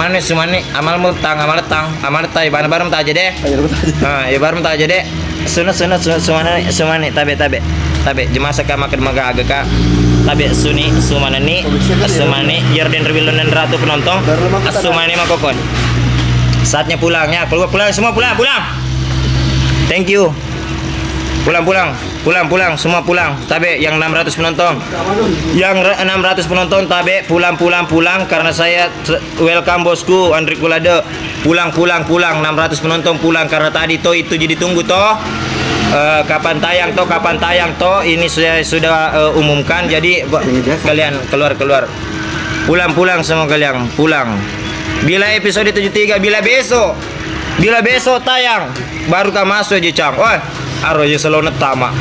Sumane, sumane, amal mutang, amal tang, amal tai, bana baru mutaja deh. Ayo, lu mutaja. Ah, ya baru mutaja deh. Suna, suna, suna, sumane, sumane, tabe, tabe. Tabe, jemasa ka makan magaga ka. Tabe, suni, sumane ni, sumane, Yerden Rewilonen Ratu penonton. Baru lu makan. Sumane makokon. Saatnya pulang ya. Keluar, pulang, semua pulang, pulang. Thank you. Pulang, pulang. Pulang, pulang, semua pulang. Tabe yang enam ratus penonton. Yang re-, enam ratus penonton, tabe, pulang, pulang, pulang, karena saya t-, welcome bosku, Andri Kulade. Pulang, pulang, pulang, enam ratus penonton pulang karena tadi to itu jadi tunggu to. Eh, kapan tayang to, kapan tayang to, ini saya sudah, eh, umumkan, jadi ba-, kalian keluar, keluar. Pulang, pulang semua kalian, pulang. Bila episode tujuh tiga, bila besok? Bila besok tayang? Baru ka masuk je, Cang. Wah, aro je selone tama.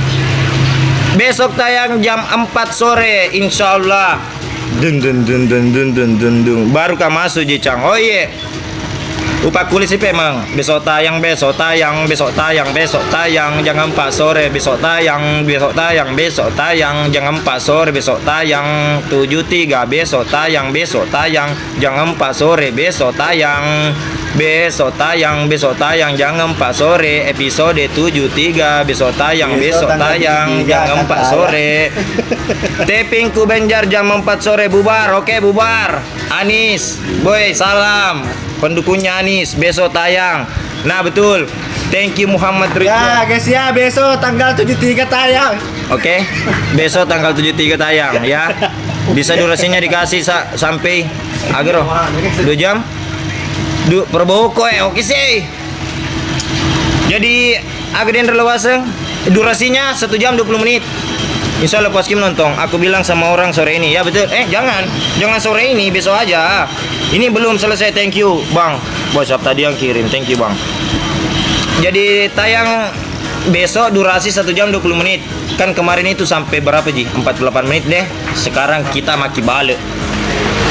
Besok tayang jam empat sore, insyaallah. Dun, dun, dun, dun, dun, dun, dun, dun. Baru ka masuk je, Cang. Oh, iye. Upakkulit si pemeng. Besok tayang, besok tayang, besok tayang, besok tayang, jam empat sore, besok tayang, besok tayang, besok tayang, jam empat sore, besok tayang, tujuh tiga, besok tayang, besok tayang, jam empat sore, besok tayang. Besok tayang, besok tayang, jam empat sore, episode tujuh tiga, besok tayang, besok tayang, jam empat sore. Tapping ku Banjar jam empat sore, bubar, oke, bubar. Anis, boy, salam. Pendukungnya Anis, besok tayang. Nah, betul. Thank you Muhammad Ridwan. Ya, guys ya, besok tanggal tujuh tiga tayang. Oke. Besok tanggal tujuh tiga tayang ya. Bisa durasinya dikasih sa- sampai agero dua jam. Du Prabowo ko eh, oke sih. Jadi, aga denre lawaseng, durasinya satu jam dua puluh menit. Insya Allah puas ki menonton. Aku bilang sama orang sore ini, ya betul. Eh, jangan, jangan sore ini, besok aja. Ini belum selesai. Thank you, Bang. Bos, siapa tadi yang kirim? Thank you, Bang. Jadi tayang besok durasi satu jam dua puluh menit. Kan kemarin itu sampai berapa ji? Empat puluh delapan menit deh. Sekarang kita maki balik.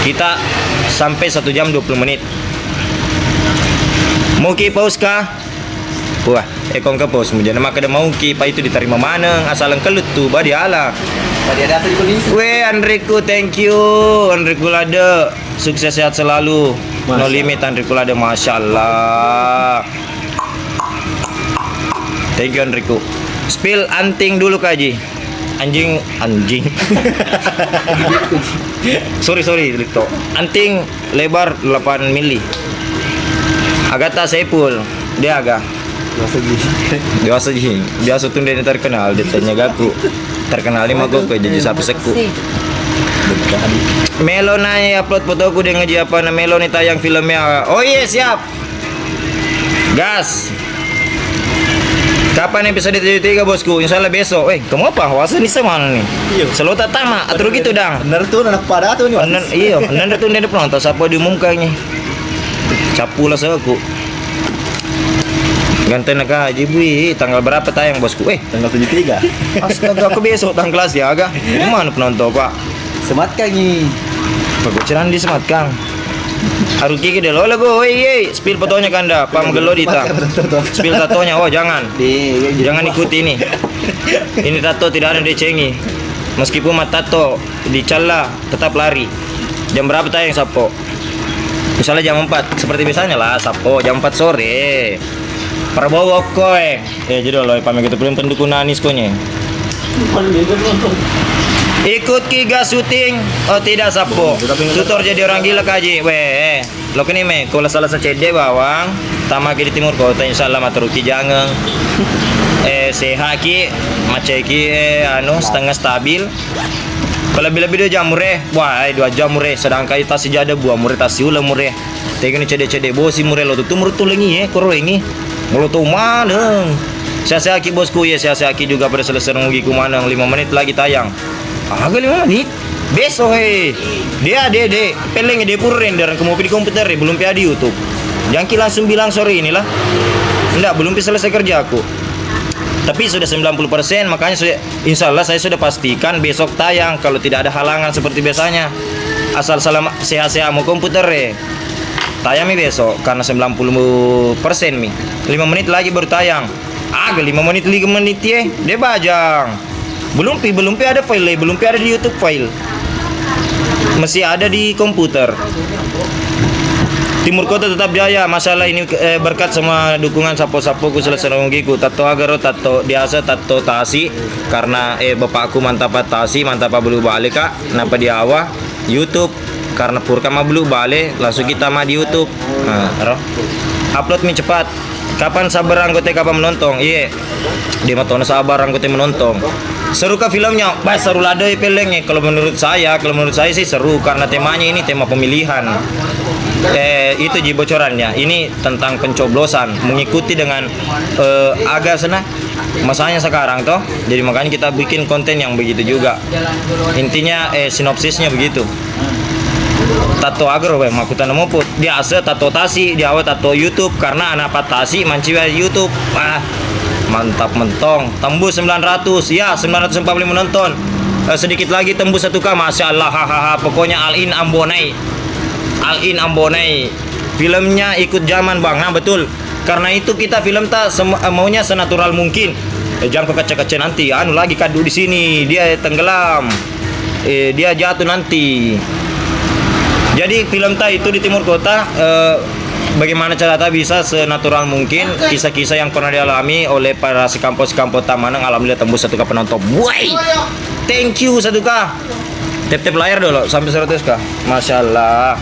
Kita sampai satu jam dua puluh menit. Mau ki pause kah? Wah, eh, kong ke pause mujana maka de mau ki pa itu diterima maneng asal engkelut tu badi ala. Tadi ada asal polisi. We Andriku, thank you. Andriku Lade, sukses sehat selalu. No limit Andriku Lade, masya Allah. Thank you Andriku. Spill anting dulu kaji. Anjing, anjing. Sorry, sorry, Rito. Anting lebar delapan mili. Agata Saiful, dia aga. Biasa ji. Biasa ji. Biasa tu dia terkenal, dia tanya gaku. Terkenal ni mako ke jadi sapu seku. Melo nai upload fotoku dengan ji apa na Melo ni tayang filmnya. Oh iya, siap. Gas. Kapan episode tujuh tiga, bosku? Insya Allah besok. Eh, kamu apa? Wasa ni sama ni. Iya. Selota tama, atur gitu dang. Bener tuh, anak pada tuh nih. Bener, iya, bener tuh dia penonton siapa diumumkannya. Capu lah seku. Ganteng nak haji bui, tanggal berapa tayang, bosku? Eh, tanggal tujuh tiga. Astaga, aku besok tanggal kelas ya, aga. Mana penonton, Pak? Semat kangi. Pagoceran di semat kang. Aruki ke delo lagu, oi, oi, spill fotonya kanda, pam gelo dita. Spill tatonya, oh jangan. Jangan ikuti ini. Ini tato tidak ada dicengi. Meskipun matato dicalla, tetap lari. Jam berapa tayang Sappo? Misalnya jam empat, seperti biasanya lah, Sappo jam empat sore. Prabowo okko eh. Eh, jadi lo pamit gitu belum pendukung Anies konye. Ikut ki ga syuting? Oh tidak, Sappo. Tutor jadi orang gila kaji. Weh, eh. Lo kene me, kalau salah cedde bawang, tama ke di timur kota, insya Allah maturuki jangeng. Eh, sehat ki, macai ki, eh, anu, setengah stabil. Kalau lebih-lebih dua jam mure, wah, eh, dua jam mure. Sedangkan tasi jada buah mure, tasi ula mure. Tegani cedde-cedde bosi mure lo tutu mure tulengi, eh, koro ini. Mulu tu maneng. Sehat-sehat ki bosku ya, sehat-sehat ki juga pada selesai ngugi ku maneng. Lima menit lagi tayang. Aga lima menit? Besok he. Dia, dia, dia. Peleng dia pura render ke mau di komputer, eh, belum pi di YouTube. Jangan ki langsung bilang sore inilah. Enggak, belum pi selesai kerjaku. Tapi sudah sembilan puluh persen, makanya sudah, insya Allah saya sudah pastikan besok tayang kalau tidak ada halangan seperti biasanya. Asal salam sehat-sehat mau komputer eh. Tayang mi besok karena sembilan puluh persen mi. Lima menit lagi baru tayang. Aga lima menit, lima menit ye, de bajang. Belum pi, belum pi ada file, belum pi ada di YouTube file. Masih ada di komputer. Timur Kota tetap jaya. Masalah ini, eh, berkat semua dukungan sapo-sapoku selesai nunggiku. Tatto agaro, tatto diasa, tatto tasi. Karena, eh, bapakku mantap tasi, mantap bulu balik kak. Napa di awa YouTube. Karena purka mabbulu bale, langsung kita ma di YouTube. Nah, ero. Upload mi cepat. Kapan sabar anggota kapan menonton? Iye. Dia mah tona sabar anggota menonton. Seru kah filmnya? Bah, seru ladai pelengnya. Kalau menurut saya, kalau menurut saya sih seru karena temanya ini tema pemilihan. Eh, itu ji bocorannya. Ini tentang pencoblosan, mengikuti dengan, eh, aga sana. Masanya sekarang toh, jadi makanya kita bikin konten yang begitu juga. Intinya, eh, sinopsisnya begitu. Tatto agro, weh, makkutana moput. Biasa tatto tasi, di awal tatto YouTube, karena anak patasi manci YouTube. Wah, mantap mentong. Tembus sembilan ratus, ya, sembilan ratus empat puluh lima menonton. Eh, sedikit lagi tembus satu K, masya Allah, hahaha. Pokoknya all in ambonai. All in ambonai. Filmnya ikut zaman, Bang. Nah, betul. Karena itu kita film tak sem- eh, maunya senatural mungkin. Eh, jangan kau kaca-kaca nanti, anu lagi kadu di sini, dia tenggelam. Eh, dia jatuh nanti. Jadi film tak itu di Timur Kota, eh, bagaimana cara tak bisa senatural mungkin kisah-kisah yang pernah dialami oleh para sekampung-sekampung tamanang, alhamdulillah tembus satu K penonton. Woi, thank you satu K. Tap-tap layar dulu sampai seratus K. Masya Allah.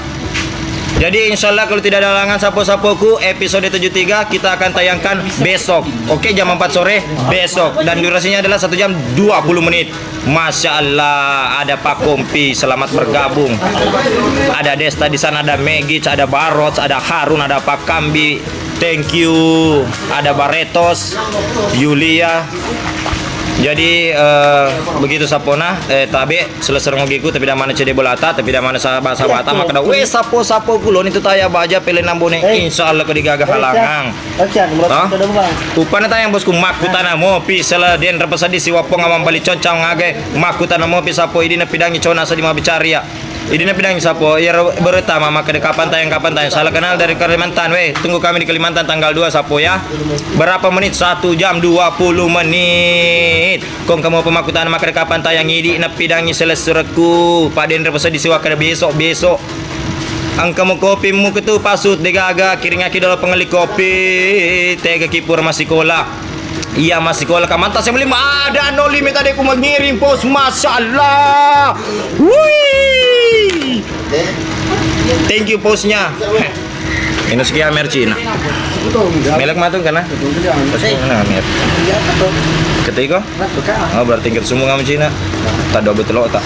Jadi insya Allah kalau tidak ada halangan sapo-sapoku, episode tujuh tiga kita akan tayangkan besok. Oke, jam empat sore besok dan durasinya adalah satu jam dua puluh menit. Masya Allah, ada Pak Kompi, selamat bergabung. Ada Desta di sana, ada Megic, ada Barots, ada Harun, ada Pak Kambi. Thank you. Ada Baretos, Yulia. Jadi eh, begitu sapona, eh, tabe selesai ngogiku, tapi dah mana cede bolata, tapi dah mana sahabat-sahabat, maka dah weh sapo-sapo kulo ni tu taya baja pele nambone. Insya Allah ko digaga halangang. Oke, aku merasa Hah? Sudah, Bang. Upana tayang bosku, makkutana mopi sela den repa seddi siwappong amang bali concang ngagai, makkutana mopi sapo idi napidangi cona seddi mabbicara ya. Idi napidangi sapo, iya ro-, berita mama kada kapan tayang, kapan tayang. Salam kenal dari Kalimantan, weh. Tunggu kami di Kalimantan tanggal dua sapo ya. Berapa menit? Satu jam dua puluh menit. Kong kamu pemakutan maka kada kapan tayang idi napidangi selessurekku. Pak den repa seddi siwa kada besok, besok. Engka mo kopi mu ketu pasut degaga kiringaki dolo pengelli kopi. Tega ki pura massikola. Iya massikola ka manta saya beli ada no limit tadi ku mengiring pos masyaallah. Wih. Thank you posnya. Ini sekian merci na. Melek matung kana? Pas mana mer. Ketiko? Oh, berarti kita semua kamu Cina. Tak ada betul tak.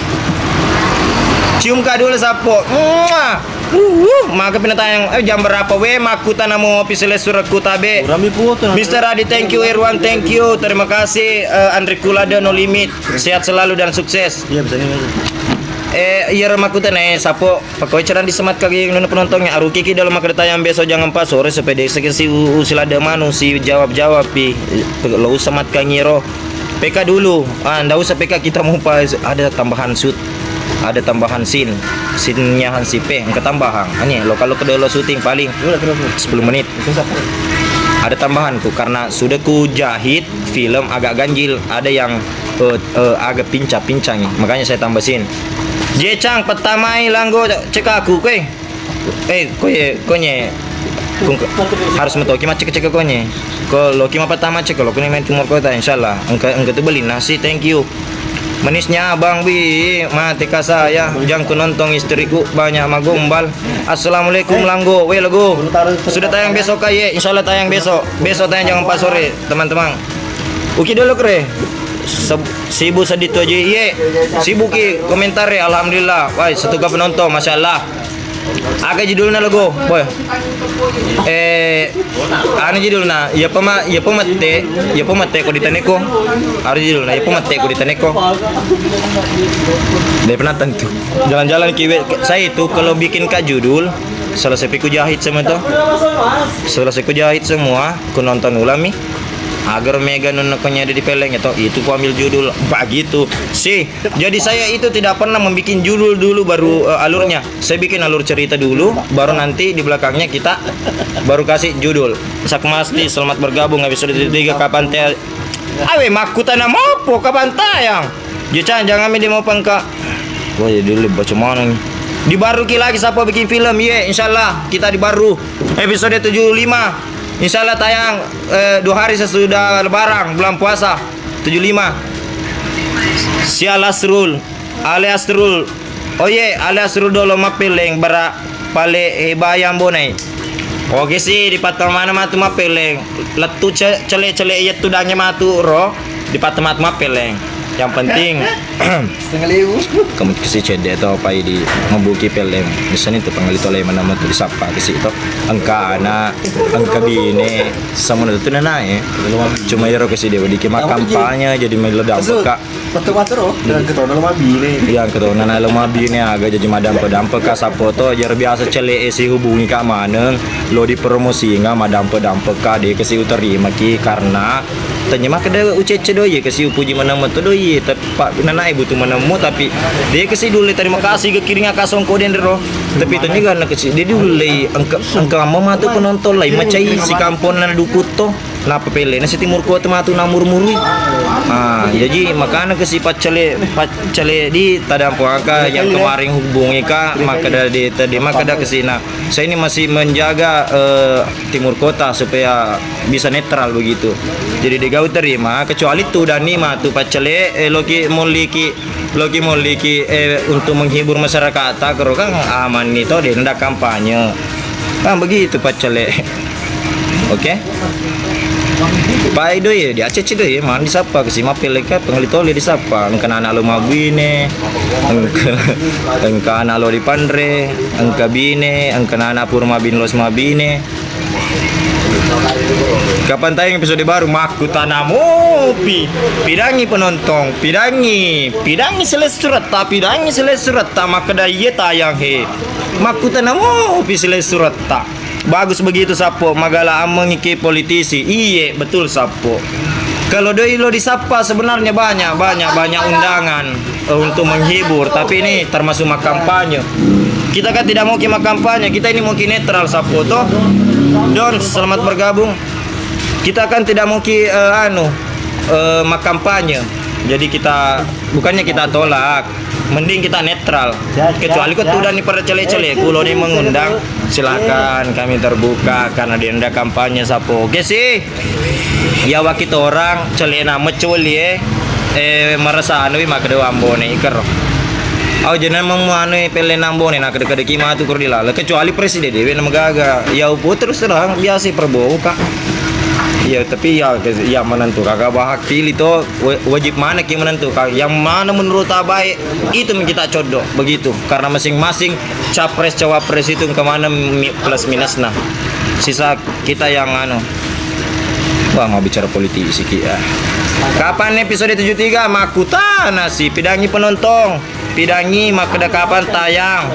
Cium kak dulu sapo. Muah. Uh, uh, maka pinatayang, eh, jam berapa we? Maku tanamu official surat kutabe. Urami putu na. Mister Adi, thank you. Irwan, thank you. Terima kasih. Eh, Andri Kulade, no limit. Sehat selalu dan sukses. Iya, bisa nih. Eh, iya, maku tane sapo. Pakoe cerang di semat kagi nuna penontonnya. Aruki ki dalam makkeda tayang besok jangan pas sore supaya dia sekesi u-, u-, silada manu si jawab-jawab pi. Lo usah mat kangiro. P K dulu. Ah, ndak usah P K, kita mau pas ada tambahan shoot. Ada tambahan scene. Scene-nya Hansi P engka tambahang. Ani lo kalau kedua lo syuting paling sepuluh menit. Ada tambahan tuh karena sudah ku jahit film agak ganjil, ada yang eh, eh, agak pincang-pincang ya. Makanya saya tambah scene. Jecang pertamai langgo cekaku kue. Eh, koye, konye. Kung-, harus metoki macceke-ceke konye. Ko loki mapatama cek, ko loki main timur kota, insyaallah. Engka, engka tu beli nasi, thank you. Manisnya abang, wih, mati ka saya. Jangku nonton istriku banyak magombal. Assalamualaikum, Langgo. Weh, Langgo. Sudah tayang besok kah? Ye, insyaallah tayang besok. Besok tayang jangan pas sore, teman-teman. Oke dulu kere. Seb-, sibuk sedih tu aja. Ye, sibuk ki komentar ya. Alhamdulillah. Wah, satu ka penonton, masyaallah. Aga judulna lagu? Boy. Eh, anu judulna, iya pema-, iya pemette, iya pemette ko ditaneko. Aro judulna, iya pemette ko ditaneko. Dia pernah tentu. Jalan-jalan kiwe, saya itu kalau bikin ka judul, selesai ku jahit semua tuh. Selesai ku jahit semua, ku nonton ulami. Agar mega nunna ko nyadi di peleng itu, itu ku ambil judul. Begitu. Si, jadi saya itu tidak pernah membuat judul dulu baru eh, alurnya. Saya bikin alur cerita dulu, baru nanti di belakangnya kita baru kasih judul. Sakmasti, selamat bergabung episode tiga kapan te-, awe makkutana mopo kapan tayang? Jecang, jangan mi demo pengka. Wah, ya dulu baca mana nih? Dibaruki lagi siapa bikin film? Ye, insyaallah kita dibaru episode tujuh lima. Insyaallah tayang eh, dua hari sesudah lebaran bulan puasa tujuh lima. Sial Asrul. Ale Asrul. Oh ye, ale Asrul dolo mappelleng bara pale eh, bayang bonai. Oke si, di patamana matu mappelleng. Lettu ce-, cele-cele yettu dange matu ro, di patamatu mappelleng. Yang penting setengah lewu. Kamu kasi cedde to pai di mabuki pelleng. Misalnya tu pangali tole mana matu disapa kasi to. Engka anak, engka bine, sama tu nanae. Cuma yero kasi dia diki makampanye jadi melo dampeka. Matu-matu ro, dan ketona lo mabine. Iya, ketona na lo mabine aga jaji madampe-dampe ka sapo to, jar biasa cele e sihubungi ka maneng, lo dipromosinga madampe-dampe ka de kasi uterima ki karena tanya makkeda ucecce doye kasi upuji maneng meto doye, tapi pa nanae butuh maneng mo tapi de kasi dulu terima kasih ke kiringa ka songko den ro. Tapi tanya gana kasi de dulu lei engka engka mama tu penonton lai macai si kampon na dukut to. Nappa pellena si timur kota matu namuru-murui. Ah, jaji makana ke si paccale, paccale di tadampo aka yang kemarin hubungi ka, makkeda di tadi makkeda ke sina. Saya ini masih menjaga eh, timur kota supaya bisa netral begitu. Jadi digau terima kecuali tu dani matu paccale eh, loki mulliki Loki molliki, eh, untuk menghibur masyarakat, karo kan aman ni to, de' nda kampanye. Kan begitu paccale. Oke? Pai doi, di acc doi, man disappa kasi mappeleka pengali tole disappa. Engka anak lo mabine, engka, engka anak lo dipanre, engka bine, engka anak pur mabine lo mabine. Kapan tayang episode baru? Makkutana mopi. Pidangi penonton, pidangi, pidangi selessuretta, pidangi selessuretta. Makkeda iye tayang he. Makkutana mopi selessuretta. Bagus begitu, Sappo. Magala ammengi ke politisi. Iye, betul, Sappo. Kalau doi lo disappa sebenarnya banyak, banyak, banyak undangan, eh, untuk menghibur, tapi ini termasuk makampanye. Kita kan tidak mau ke makampanye, kita ini mau ke netral, Sappo, toh. Don, selamat bergabung. Kita kan tidak mau ke, eh, anu, eh, makampanye. Jadi kita, bukannya kita tolak, mending kita netral. Kecuali kau tuh udah nih pada cele-cele, kulo nih mengundang, silakan, kami terbuka karena dia nda kampanye, Sappo. Oke sih. Iya, wakitorang celena meccu weli, eh, eh, marasa anu wi makkeda Ambone ikero. Au jeneng memu anu, eh, pellena Ambone, na kede-kede ki matu kuro dilala. Kecuali presiden dewe na magaga. Ya, upu terus terang biasa Prabowo, Kak. Iya, tapi ya, ke-, ya menentu kagak bahak pilih to, wa-, wajib mana ki menentu, Kak. Yang mana menurut baik, itu yang kita codok begitu. Karena masing-masing capres cawapres itu ke mana mi-, plus minusnya. Sisa kita yang anu. Wah, mau bicara politik siki ya. Kapan episode tujuh tiga? Makkutana si, pidangi penonton. Pidangi makkeda kapan tayang.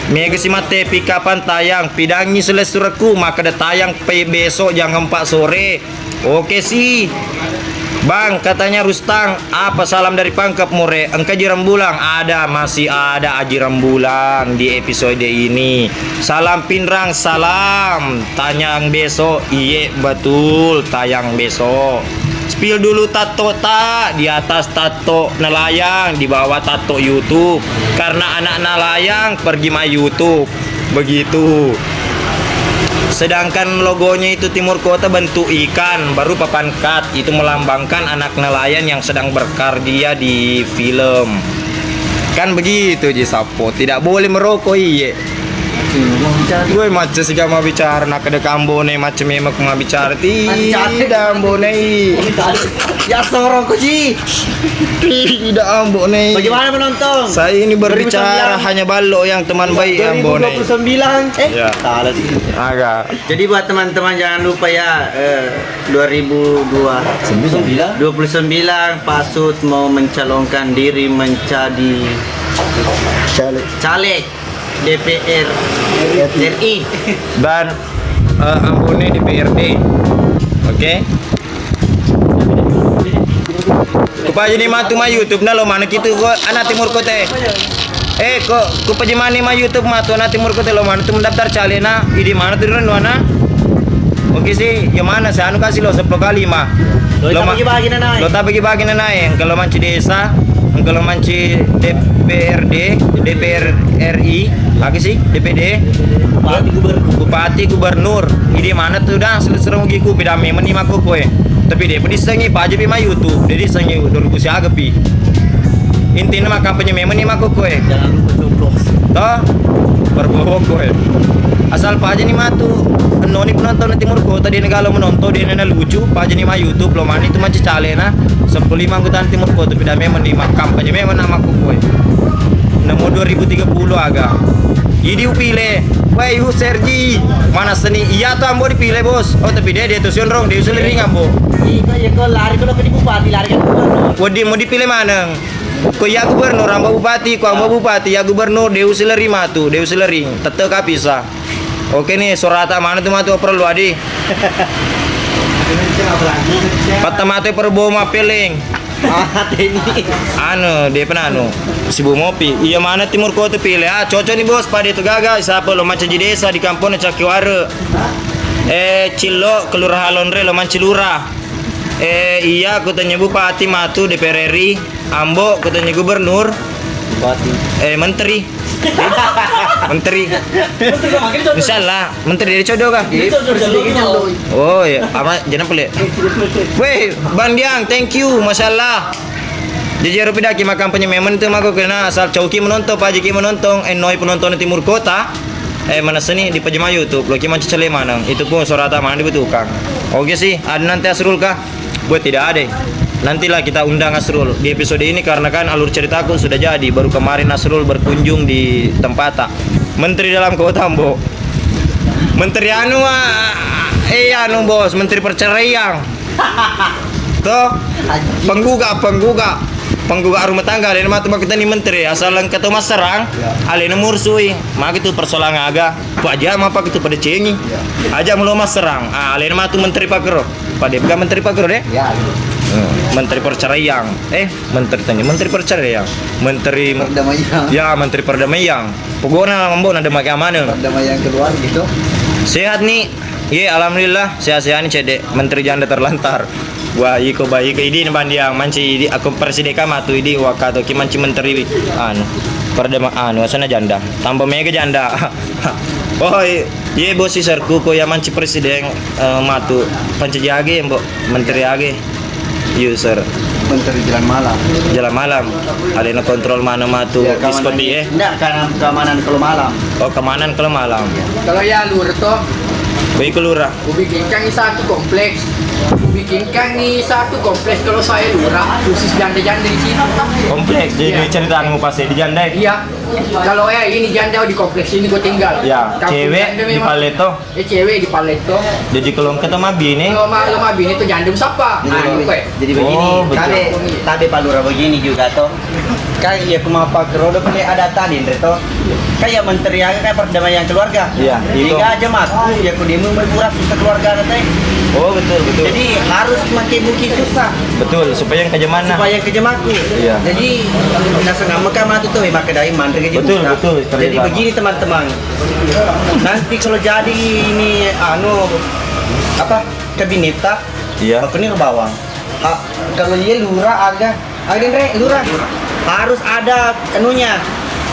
Mega si mattepi kapan tayang. Pidangi selessurekku makkeda tayang pe besok jam empat sore. Oke si. Bang, katanya Rustang, apa salam dari Pangkep Mure? Engka Aji Rembulang? Ada, masih ada Aji Rembulang di episode ini. Salam Pinrang, salam. Tayang besok, iye betul, tayang besok. Spill dulu tato ta, di atas tato nelayan, di bawah tato YouTube. Karena anak nelayan pergi main YouTube. Begitu. Sedangkan logonya itu timur kota bentuk ikan, baru papan kat, itu melambangkan anak nelayan yang sedang berkarya di film. Kan begitu ji Sappo, tidak boleh merokok iye. Gue macam sih gak mau bicara, nak ada kambone macam memang mau bicara. Tidak, Ambone. Ya, sorong ko ji. Tidak, Ambone. Bagaimana menonton? Saya ini berbicara hanya balok yang teman baik, Ambone. Dua ribu dua puluh sembilan. Eh, salah sih. Agak. Jadi buat teman-teman jangan lupa ya, eh, dua ribu dua puluh sembilan Pak Sud mau mencalonkan diri menjadi caleg. Caleg. D P R R I. Dan, eh, Ambone D P R D. Oke. Kupajani matu ma YouTube na lo mana kitu ko anak timur kote. Eh, ko kupajani ma YouTube matu anak timur kote lo mana tu mendaftar caleg na, idi mana tu rennuana. Oke sih, yang mana sih anu kasih lo sepuluh kali ma. Lo ta bagi-bagi na nae. Lo ta bagi-bagi na nae. Engka lo manci desa, engka lo manci D P R D, D P R R I, aga sih, D P D, bupati, gubernur. Bupati, gubernur. Idi mana tu dah, seru-seru giku, beda memang ni mako koe. Tapi dia pun disengi, Pak Haji pi ma YouTube, dia disengi dua ribu siaga pi. Intinya mah kampanye memang ni mako koe. Jangan lupa coblos. Toh? Prabowo koe. Asal Pak Haji ni matu, ennoni penonton Timur Kota, dia negara menonton, dia nena lucu, Pak Haji ni ma YouTube, lo mani tu manci caleg na, sepuluh lima anggota Timur Kota, tapi dah memang ni ma-, kampanye memang nama aku koe. Nemu dua ribu tiga puluh aga. Idi upile, weh, Yu Sergi, mana seni? Iya tu ambo dipile, Bos. Oh, tapi dia, dia tu sionrong, dia usulering ambo. Iko, iko lari ko di bupati, lari kan gubernur. Wadi mau dipile maneng? Ko iya gubernur, ambo bupati, ko ambo bupati, iya gubernur, dia usulering matu, dia usulering. Tette kapisa. Oke nih, sorata mana tu matu perlu adi. Patta mate perbomo mapeleng. Anu, dia pernah anu, sibuk mopi. Iya mana Timur Kota pilih. Ah, cocok nih, Bos, pada itu gagal. Siapa lo mancaji desa di kampung Cakiware. Eh, Cillo, Kelurahan Lonre, lo manci lurah. Eh, iya, aku tanya bupati matu D P R R I. Ambo, aku tanya gubernur. Bupati. Eh, menteri. Menteri. Insya Allah, menteri dari Codo kah? Oh iya, apa jeneng pule? Weh, Bang Diang, thank you, Masya Allah. Jadi ero pidaki makkampanye memang tu mako kena asal cauki menonton, pajiki menonton, eh, noi penonton Timur Kota. Eh, manessani di pajama YouTube, loki mancaccale maneng. Itu pun suarata maneng dibutuhkan. Oke sih, ada nanti Asrul kah? Buat tidak ada. Nantilah kita undang Asrul di episode ini karena kan alur ceritaku sudah jadi. Baru kemarin Asrul berkunjung di tempata. Menteri dalam kota, Mbok. Menteri anu, ah, eh, anu, Bos, Menteri Perceraian. Toh? Anjing. Penggugat, penggugat. Penggugat rumah tangga, alena matu makkutani menteri, asal engka to masserang, ya, alena mursui. Magi tu persoalan aga? Ku aja mapa tu pada cengi. Ya. Aja mulo masserang. Ah, alena matu menteri pakero. Pada bukan menteri pakero deh. Ya, gitu. Hmm. Menteri perceraian. Eh, menteri tanya, menteri perceraian. Menteri perdamaian. Ya, menteri perdamaian. Pokokna mbo na de' maki amane. Perdamaian keluar gitu. Sehat ni. Ye, alhamdulillah, sehat-sehat ni cedde. Menteri janda terlantar. Wah, iko baik, iko idi ni bandiang manci idi aku presiden ka matu idi wakato ki manci menteri anu. Perdama anu asana janda. Tambah mega janda. Oh, ye bosi serku ko ya manci presiden, eh, matu panci jage, Mbok, menteri age. User. Menteri jalan malam. Jalan malam. Alena kontrol mana matu. Ya, diskotik, eh. Enggak, karena keamanan kalau malam. Oh, keamanan kalau malam. Kalau ya lurah toh. Baik, lurah. Kubikinkan satu kompleks. Kubikinkan satu kompleks kalau saya lurah khusus janda-janda di sini. Kompleks, jadi, iya, cerita anu pas di janda. Iya. Kalau ya ini janda di kompleks ini gua tinggal. Ya, cewek di paletto. Eh, cewek di paletto. Jadi kalau engka to mabini. Kalau ma-, kalau mabini to janda sapa? Jadi, ah, jadi begini, oh, betul. Tabe, tabe Pak Lurah begini juga toh. Kan iya ku mappakerodo pake ada tadi, Ndre, toh. Kan iya menteri aga kan perdamaian keluarga. Iya, itu. Tiga aja mati, ya ku demo berkurang susah keluarga nanti. Oh, betul, betul. Jadi harus makin mungkin susah. Betul, supaya yang kejamanna. Supaya kejamaku. Iya. Jadi naseng meka matu tuh, maka dari mandre. Betul, betul. Jadi begini, teman-teman. Nanti kalau jadi ini, anu, apa, kabineta, iya, aku ini bawang. Ha, kalau dia lurah aga, aga, Ndre, lurah. Harus ada anunya.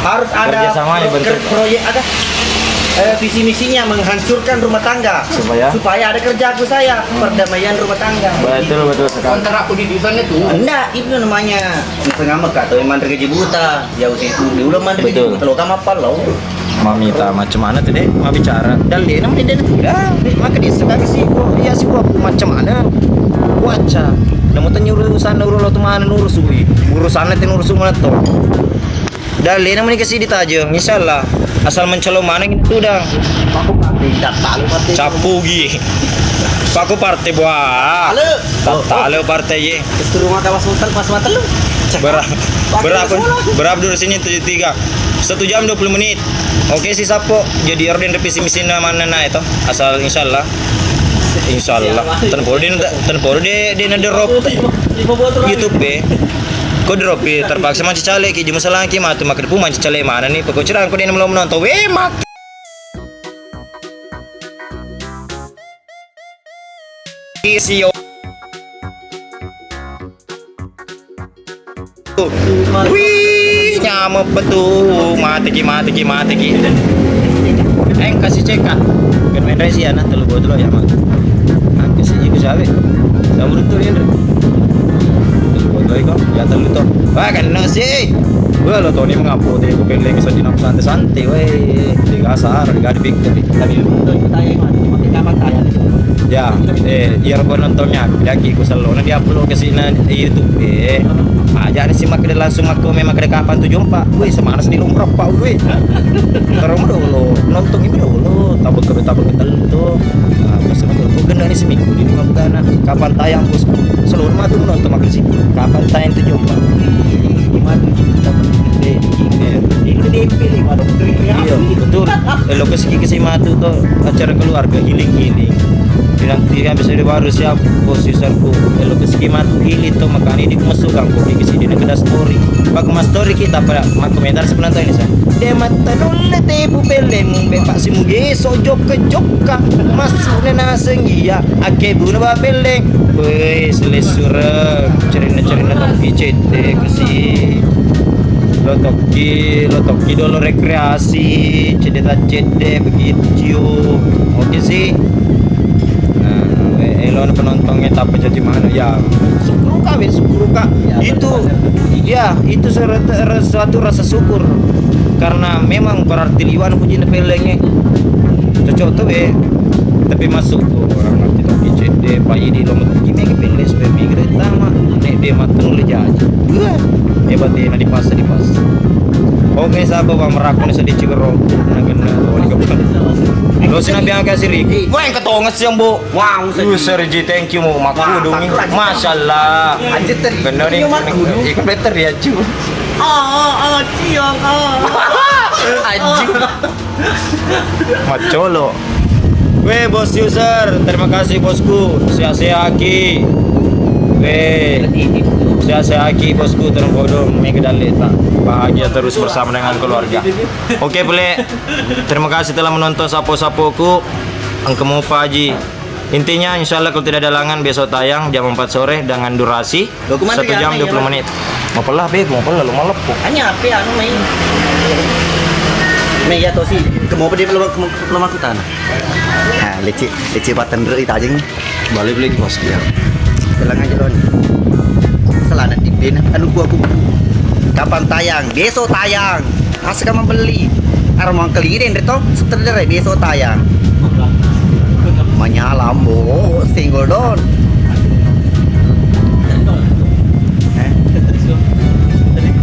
Harus ada kerjasama ya, bentuk proyek aga. Eh, visi misinya menghancurkan rumah tangga. Supaya? Supaya ada kerja aku saya, perdamaian rumah tangga. Betul, betul sekali. Kontrak aku di sana tuh. Enggak, itu namanya. Itu ngambek atau emang kerja buta. Ya usi di ulo manre. Betul. Telo ka mappallau. Mamita macam mana tu deh, mabbicara. Dalle na mending tu dah. Maka dia suka si gua, ya si gua macam mana? Waca. Namu tanya urusan urus lo tu mana nurusui. Urusan nanti nurus mana tu. Dalle na mending kasi ditajeng, insyaallah. Asal mencalon mana gitu dah. Aku mati, tak tahu mati. Capugi. Paku parte buah. Halo. Tattale partai ye. Suruh mata pas muter, pas mata lu. Berapa? Berapa? Berapa dulu sini tujuh tiga? Satu jam dua puluh menit. Oke si Sapo. Jadi orden revisi mesin mana na itu? Asal insyaallah. Insyaallah. Tenporo di tenporo di di na drop. YouTube be. Ko drop e terpaksa manci cale ki juma salangki matu makkedepu manci cale mana ni peko cerang ko di menonton we mak. Isio. Wih, nyamuk betul. Mati ki, mati ki, mati ki. Eh, kasih cek kan. Kan main resi anak telu botol ya, Mak. Angke si iku sabe. Sama betul ya, Ndre. Telu botol iko, ya telu to. Wah, kan no sih. Wah, lo Tony mengapa dia ku peleng sedih santai-santai, weh. Tiga asar, tiga dipikir. Tapi itu tanya, Mas, pakai kapan tanya? Ya, eh, iya, ko nontonnya, daki ku selo na diupload ke sini YouTube, eh. Aja ni si makkeda langsung makko memang kada kapan tujuh empat. Wih, semana sini lumrah, Pak, wih. Terus dulu, nonton ini dulu, tabek ke, tabek ke telu tuh. Nah, pas aku, aku kena ni seminggu, di lima bulan, nah. Kapan tayang, bosku? Selalu mah tuh nonton makan sih. Kapan tayang tujuh empat? Gimana? Itu D P lima dokter. Iya, betul. Eh, lokasi kisi matu to acara keluarga healing-healing. Dinanti habis itu baru siap posisarku. Eh, lokasi matu healing to makanya di masuk kampung di sini kena story. Pak mas story kita pada mak komentar sebenarnya ini saya. Dia mata nulle tebu pelemu be pak simuge so jokka jokka masuk na sengia ake buna ba peleng. Weh, selessureng cerita-cerita tapi cete kesi. Lo tokki, lo tokki dolo rekreasi, cedde-cedde begitu. Oke sih. Nah, eh, elo penontonnya tak jadi mana ya. Suka Syukur, Kak. Itu, ya, itu suatu rasa syukur. Karena memang berarti liwan puji na pellengnge. Cocok to, be. Tapi masuk tuh orang ngerti tapi cedde, Pak Idi lo mega pelle supaya mega tama. Nek dia mati le jaji. Wah, hebat dia, na dipaksa, dipaksa. Oke, siapa Bang Merakon sedih cigero. Nah, kena tuh, ini kebetulan. Lo sih nabi angkat siriki. Wah, yang ketonges yang, Bu. Wow, user ji, thank you, mau maku dong. Masya Allah. Anjir, tadi. Bener nih. Iya, maku dong. Ikut better ya, cu. Ah, ah, ah, ciong, ah. Anjing. Macolo. Weh, bos user, terima kasih, bosku. Sehat-sehat ki. Weh, sehat-sehat ki, bosku. Terus bodong, mega dalle, tak. Bahagia terus bersama dengan keluarga. Oke, pele. Terima kasih telah menonton sapo-sapoku. Engka mopa ji. Intinya, insya Allah, kalau tidak ada halangan, besok tayang jam empat sore dengan durasi satu jam dua puluh menit. Mapella, Beb, mapella, lo maleppo. Hanya apa anu, Mei? Mei, ya, tosi. Kemau apa dia, lo, lo, lo maku tanah? Nah, lecce, lecce patenre tajeng. Balik lagi, Bos, dia. Bilang aja, Don. Selana di bena, anu, ku aku. Kapan tayang? Besok tayang. Asa ka mabelli. Aro mangkeli denre to, sutradara, besok tayang. Manyala, ambo, single don. Eh?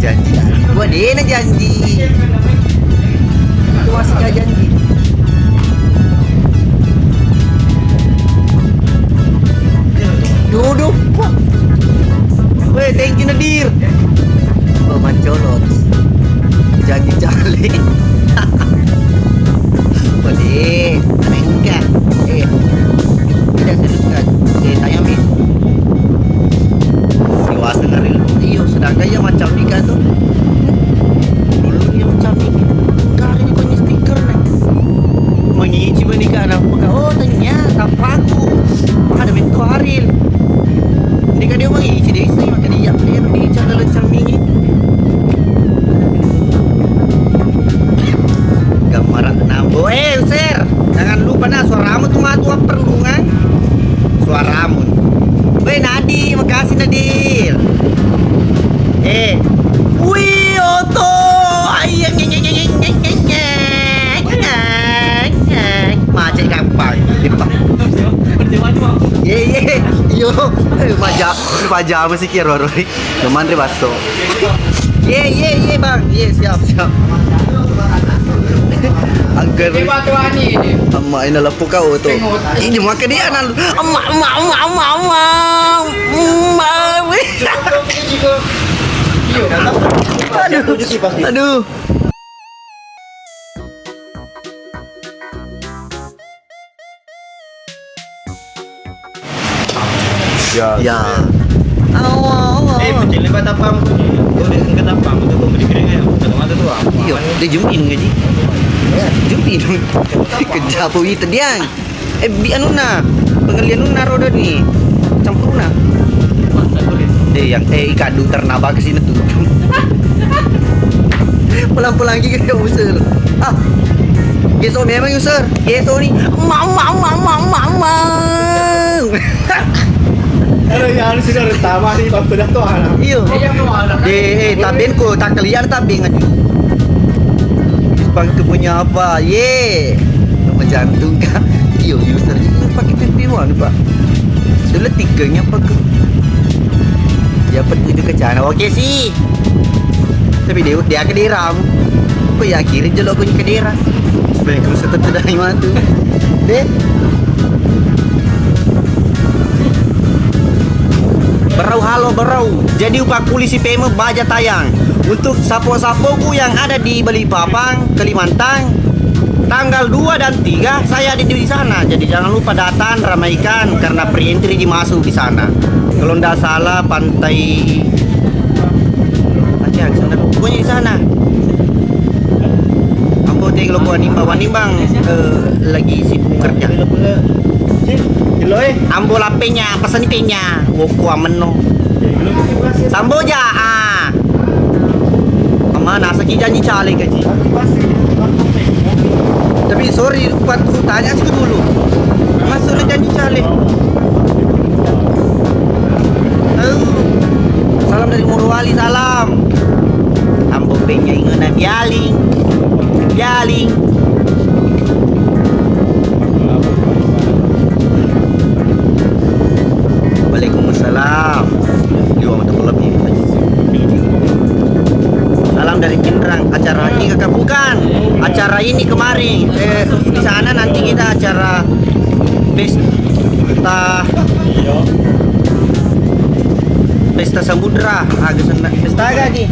Janji. Gua dena janji. Itu masih gak janji. Duduk. Weh, thank you, Nadir. Oh, mancolot. Janji cale. Pade, mengka. Eh, tidak serius, Kak. Eh, tanya, Mi. Siwasa ngaril. Iyo, sedangkan ya macam ni, Kak, tuh. Dulu ya macam ni. Kari ni punya stiker, nih. Mengici menikah, anak. Maka, oh, tanya, tapaku. Ada mekko Aril. Ndeka dia uwangi, isi dia isi, maka dia, dia, dia, dia, dia, dia, Gammarak nambo. Eh, User, jangan lupa nah, suaramu tuh matu perlu, kan? Suaramu. Weh, Nadi, makasih, Nadir. Eh. Wih, oto. Ayang, nyeng, nyeng, nyeng. Macet gampang. Ye, ye. Yo, eh, maja, maja masih kira, Roy. Lo manre basso. Ye, ye, ye, Bang. Ye, siap, siap. Angker. Amma, ina leppu kau tu. Ini maka dia nal. Amma, amma, amma, amma, amma. Amma. Aduh. Aduh. Ya. Ya. Awa, awa, eh, awa. Pecel lebar tapang. Boleh engka tapang, itu kok beri kering ya. Satu mata tuh, ah. Iya, dia jumpa ini ngaji. Jumpa ini. Kerja apa itu dia? Eh, bi anunna, pengelli anunna roda ni, campurna. Eh, yang, eh, ikadu ternabak ke sini tuh. Pelan-pelan gigi dia user. Ah, geso memang user. Geso ni, emak, emak, emak. Aduh, ya, harus sudah pertama nih, Bang, sudah tuh anak. Iya. Iya, tuh anak. Eh, eh, taben ko, tak kelian taben aja. Bang, itu punya apa? Ye. Sama jantung, Kak. Iyo, user ini pakai P P one, Pak. Dulu tiga nya apa, Kak? Ya, apa itu ke sana? Oke sih. Tapi dia, dia ke daerah. Kok ya, akhirnya jelok ke daerah. Supaya terus tetap dari mana tuh? Deh. Berau, halo, Berau. Jadi, upakkuli si peme baja tayang. Untuk sapo-sapoku yang ada di Balikpapan, Kalimantan, tanggal dua dan tiga saya ada di sana. Jadi, jangan lupa datang, ramaikan, karena free entry dimasuk di sana. Kalau ndak salah, pantai, pantai di sana. Pokoknya di sana. Ambo teng lo wanimbang, wanimbang, eh, lagi sibuk kerja. Ambo lapenya, pesan penya, woko amenno. Samboja, ah. Ama nasaki janji caleg gaji. Tapi sorry, buat ku tanya sih dulu. Masuk na janji caleg. Tahu. Mali salam. Ambo penyaingena Bialing. Bialing. Waalaikumsalam. Liwa mata bola pi. Salam dari Pinrang. Acara ini kakak bukan. Acara ini kemarin. Eh, di sana nanti kita acara pesta. Pesta samudra, aga senna. Pesta aga, Ji?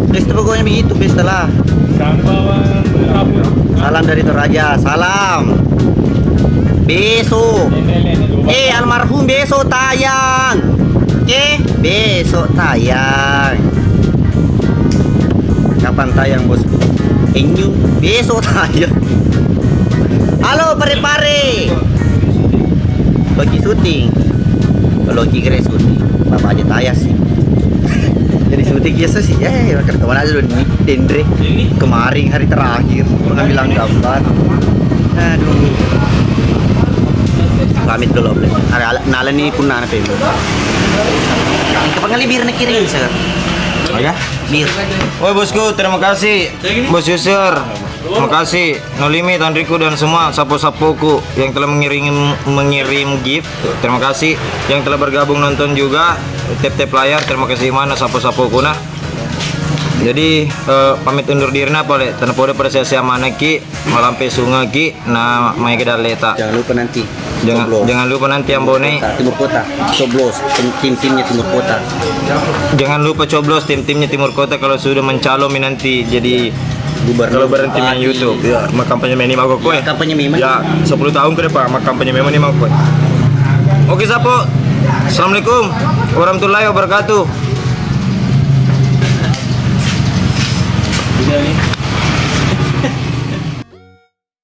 Pesta pokoknya begitu, pesta lah. Salam dari Toraja, salam. Besok. Eh, almarhum besok tayang. Oke, besok tayang. Kapan tayang, Bosku? Enyu, besok tayang. Halo, pare-pare. Loki syuting. Loki kere syuting. Bapak aja tayang sih. Jadi syuting biasa sih. Eh, makan kemana aja dulu nih? Dendre. Kemarin hari terakhir pengambilan gambar. Aduh. Pamit dulu, Bre. Ada ala-, nala nih pun nana pembo. Kapan kali bir nakirim, sir? Aga? Bir. Oi, Bosku, terima kasih. Bos Yusur. Terima kasih. Nolimi, Tanriku, dan semua sapo-sapoku yang telah mengiring, mengirim gift. Terima kasih yang telah bergabung nonton juga. Tap-tap layar, terima kasih mana sapo-sapoku nah. Jadi, eh, pamit undur diri napa le. Tanapoda pada sia-sia manaki, malampe sungaki, na maega dalleta. Jangan lupa nanti. Jangan, coblos. Jangan lupa nanti Ambone. Timur Kota, Timur Kota. Coblos tim, tim-timnya Timur Kota. Jangan lupa coblos tim-timnya Timur Kota kalau sudah mencalon nanti jadi. Gubernur, kalau berhenti main bupati. YouTube, ya, mau kampanye meni mau kowe. Ya, kampanye memang. Ya, sepuluh tahun ke depan mau kampanye memang nih mau kowe. Oke, sapo. Assalamualaikum warahmatullahi wabarakatuh.